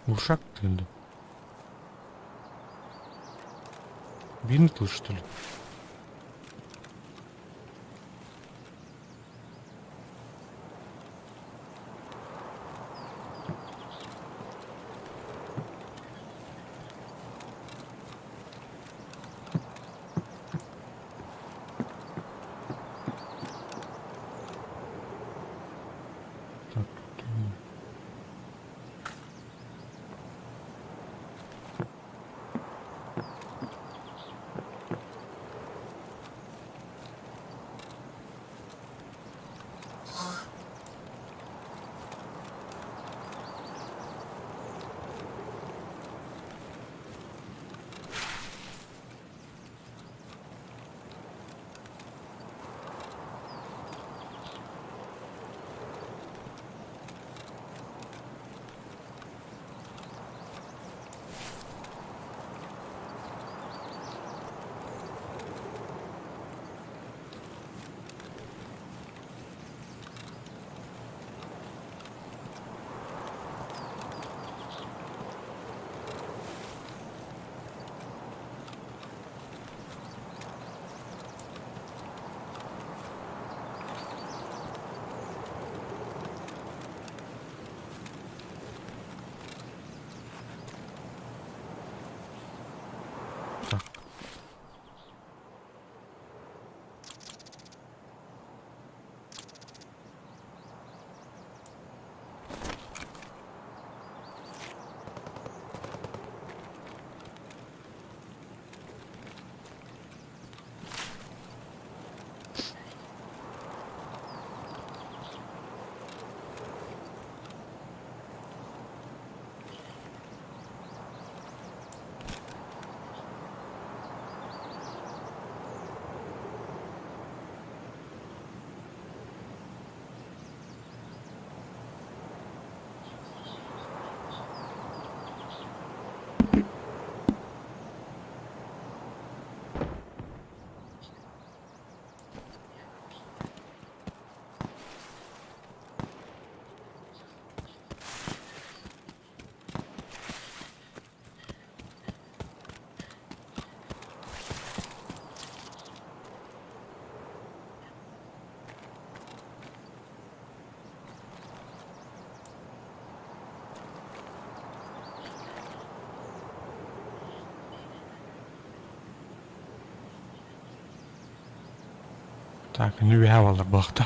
Ушак ты Бинтл, что ли? Так, тут... Так, nu үөһээ буоллар буолта.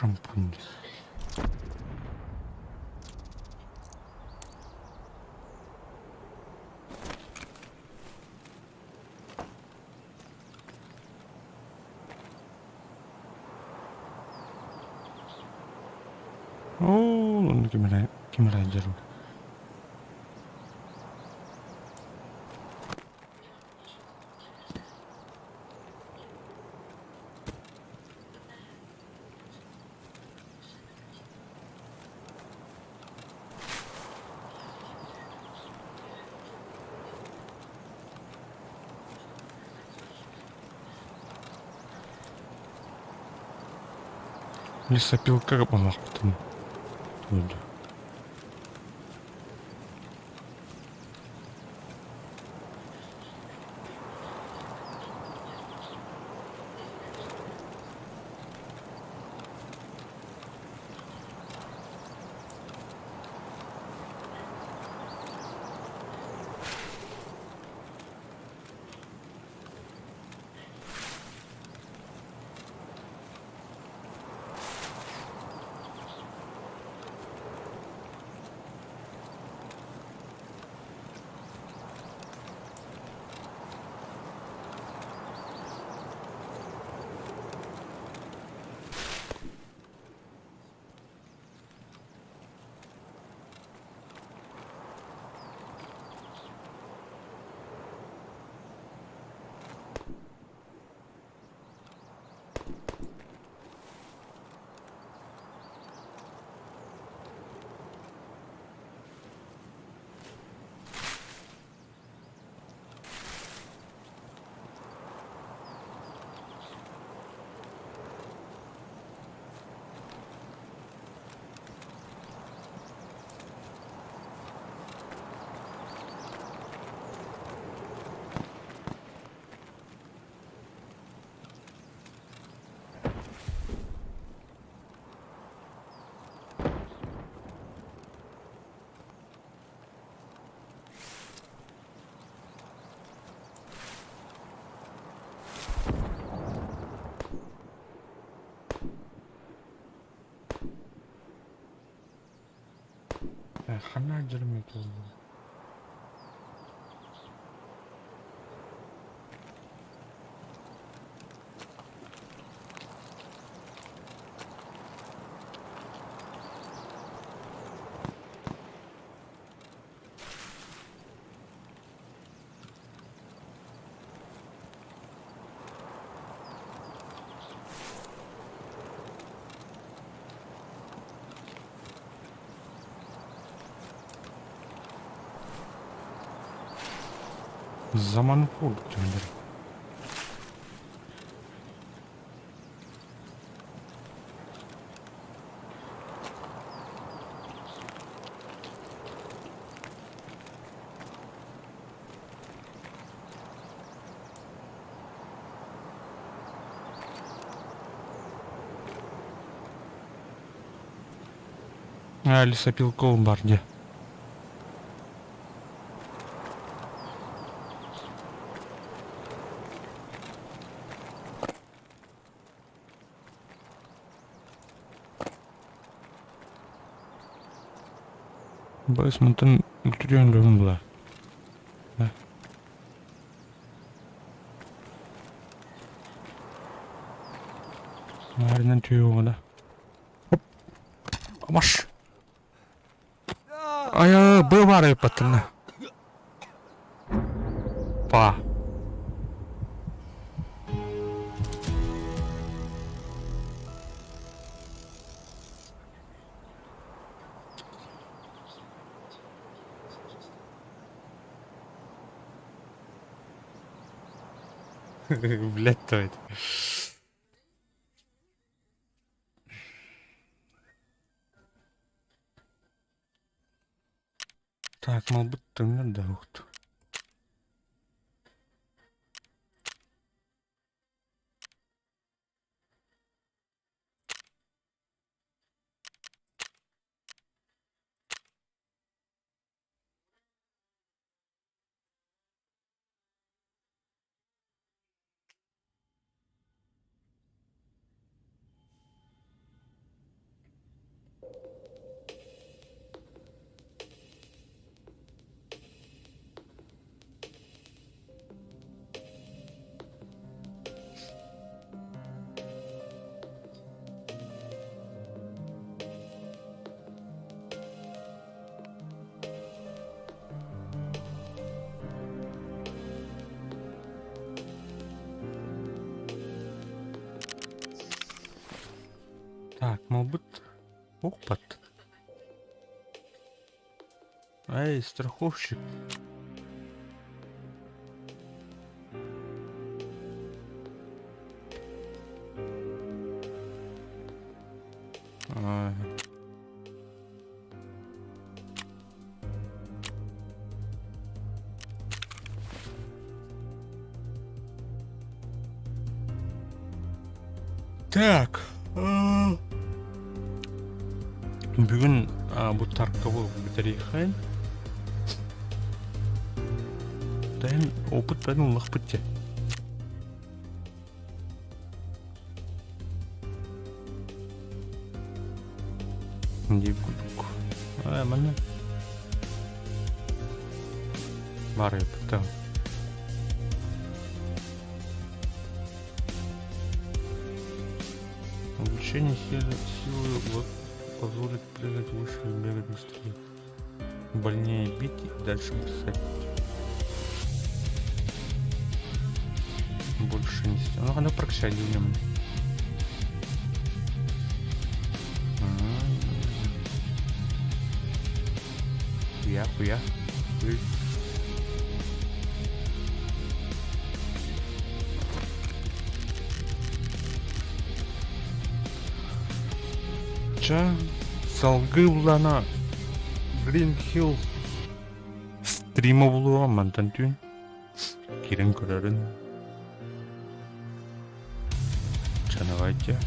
Шампунь. Оо, онно ким эрэ ким эрэ дьэр Лесопилка буоллахпытын туойда. Ханна дьарым буолла? Заман курдук түһэллэр. Лесопилка баар дии. Баҕас мантан үлтүрүйэн өлөбүн була. Наарынан түһүөҕэ да. Хоп. Маш. Айа, быа баар айыппаттынна. Па. Блядь, то это. Так, малбыт төннөр да уһукту. Так, малбыт укпат. Эй, страховщик. А, Так. Бүгүн бу Тарковы бүтэриэххин. Тэн опыт бэн ыллахпыт дьэ. Диир курдук. Ээ, манна барыппыта. Увеличение силы, силы позволит прыгать выше и бегать быстрее. Больнее бить и дальше бросать. Больше не Ну, она прокачали в нем. Хуя, хуя. Ча салгыы булана Green Hill стрима булуоҕа мантан түүн кирин көрөрүн Ча давайте.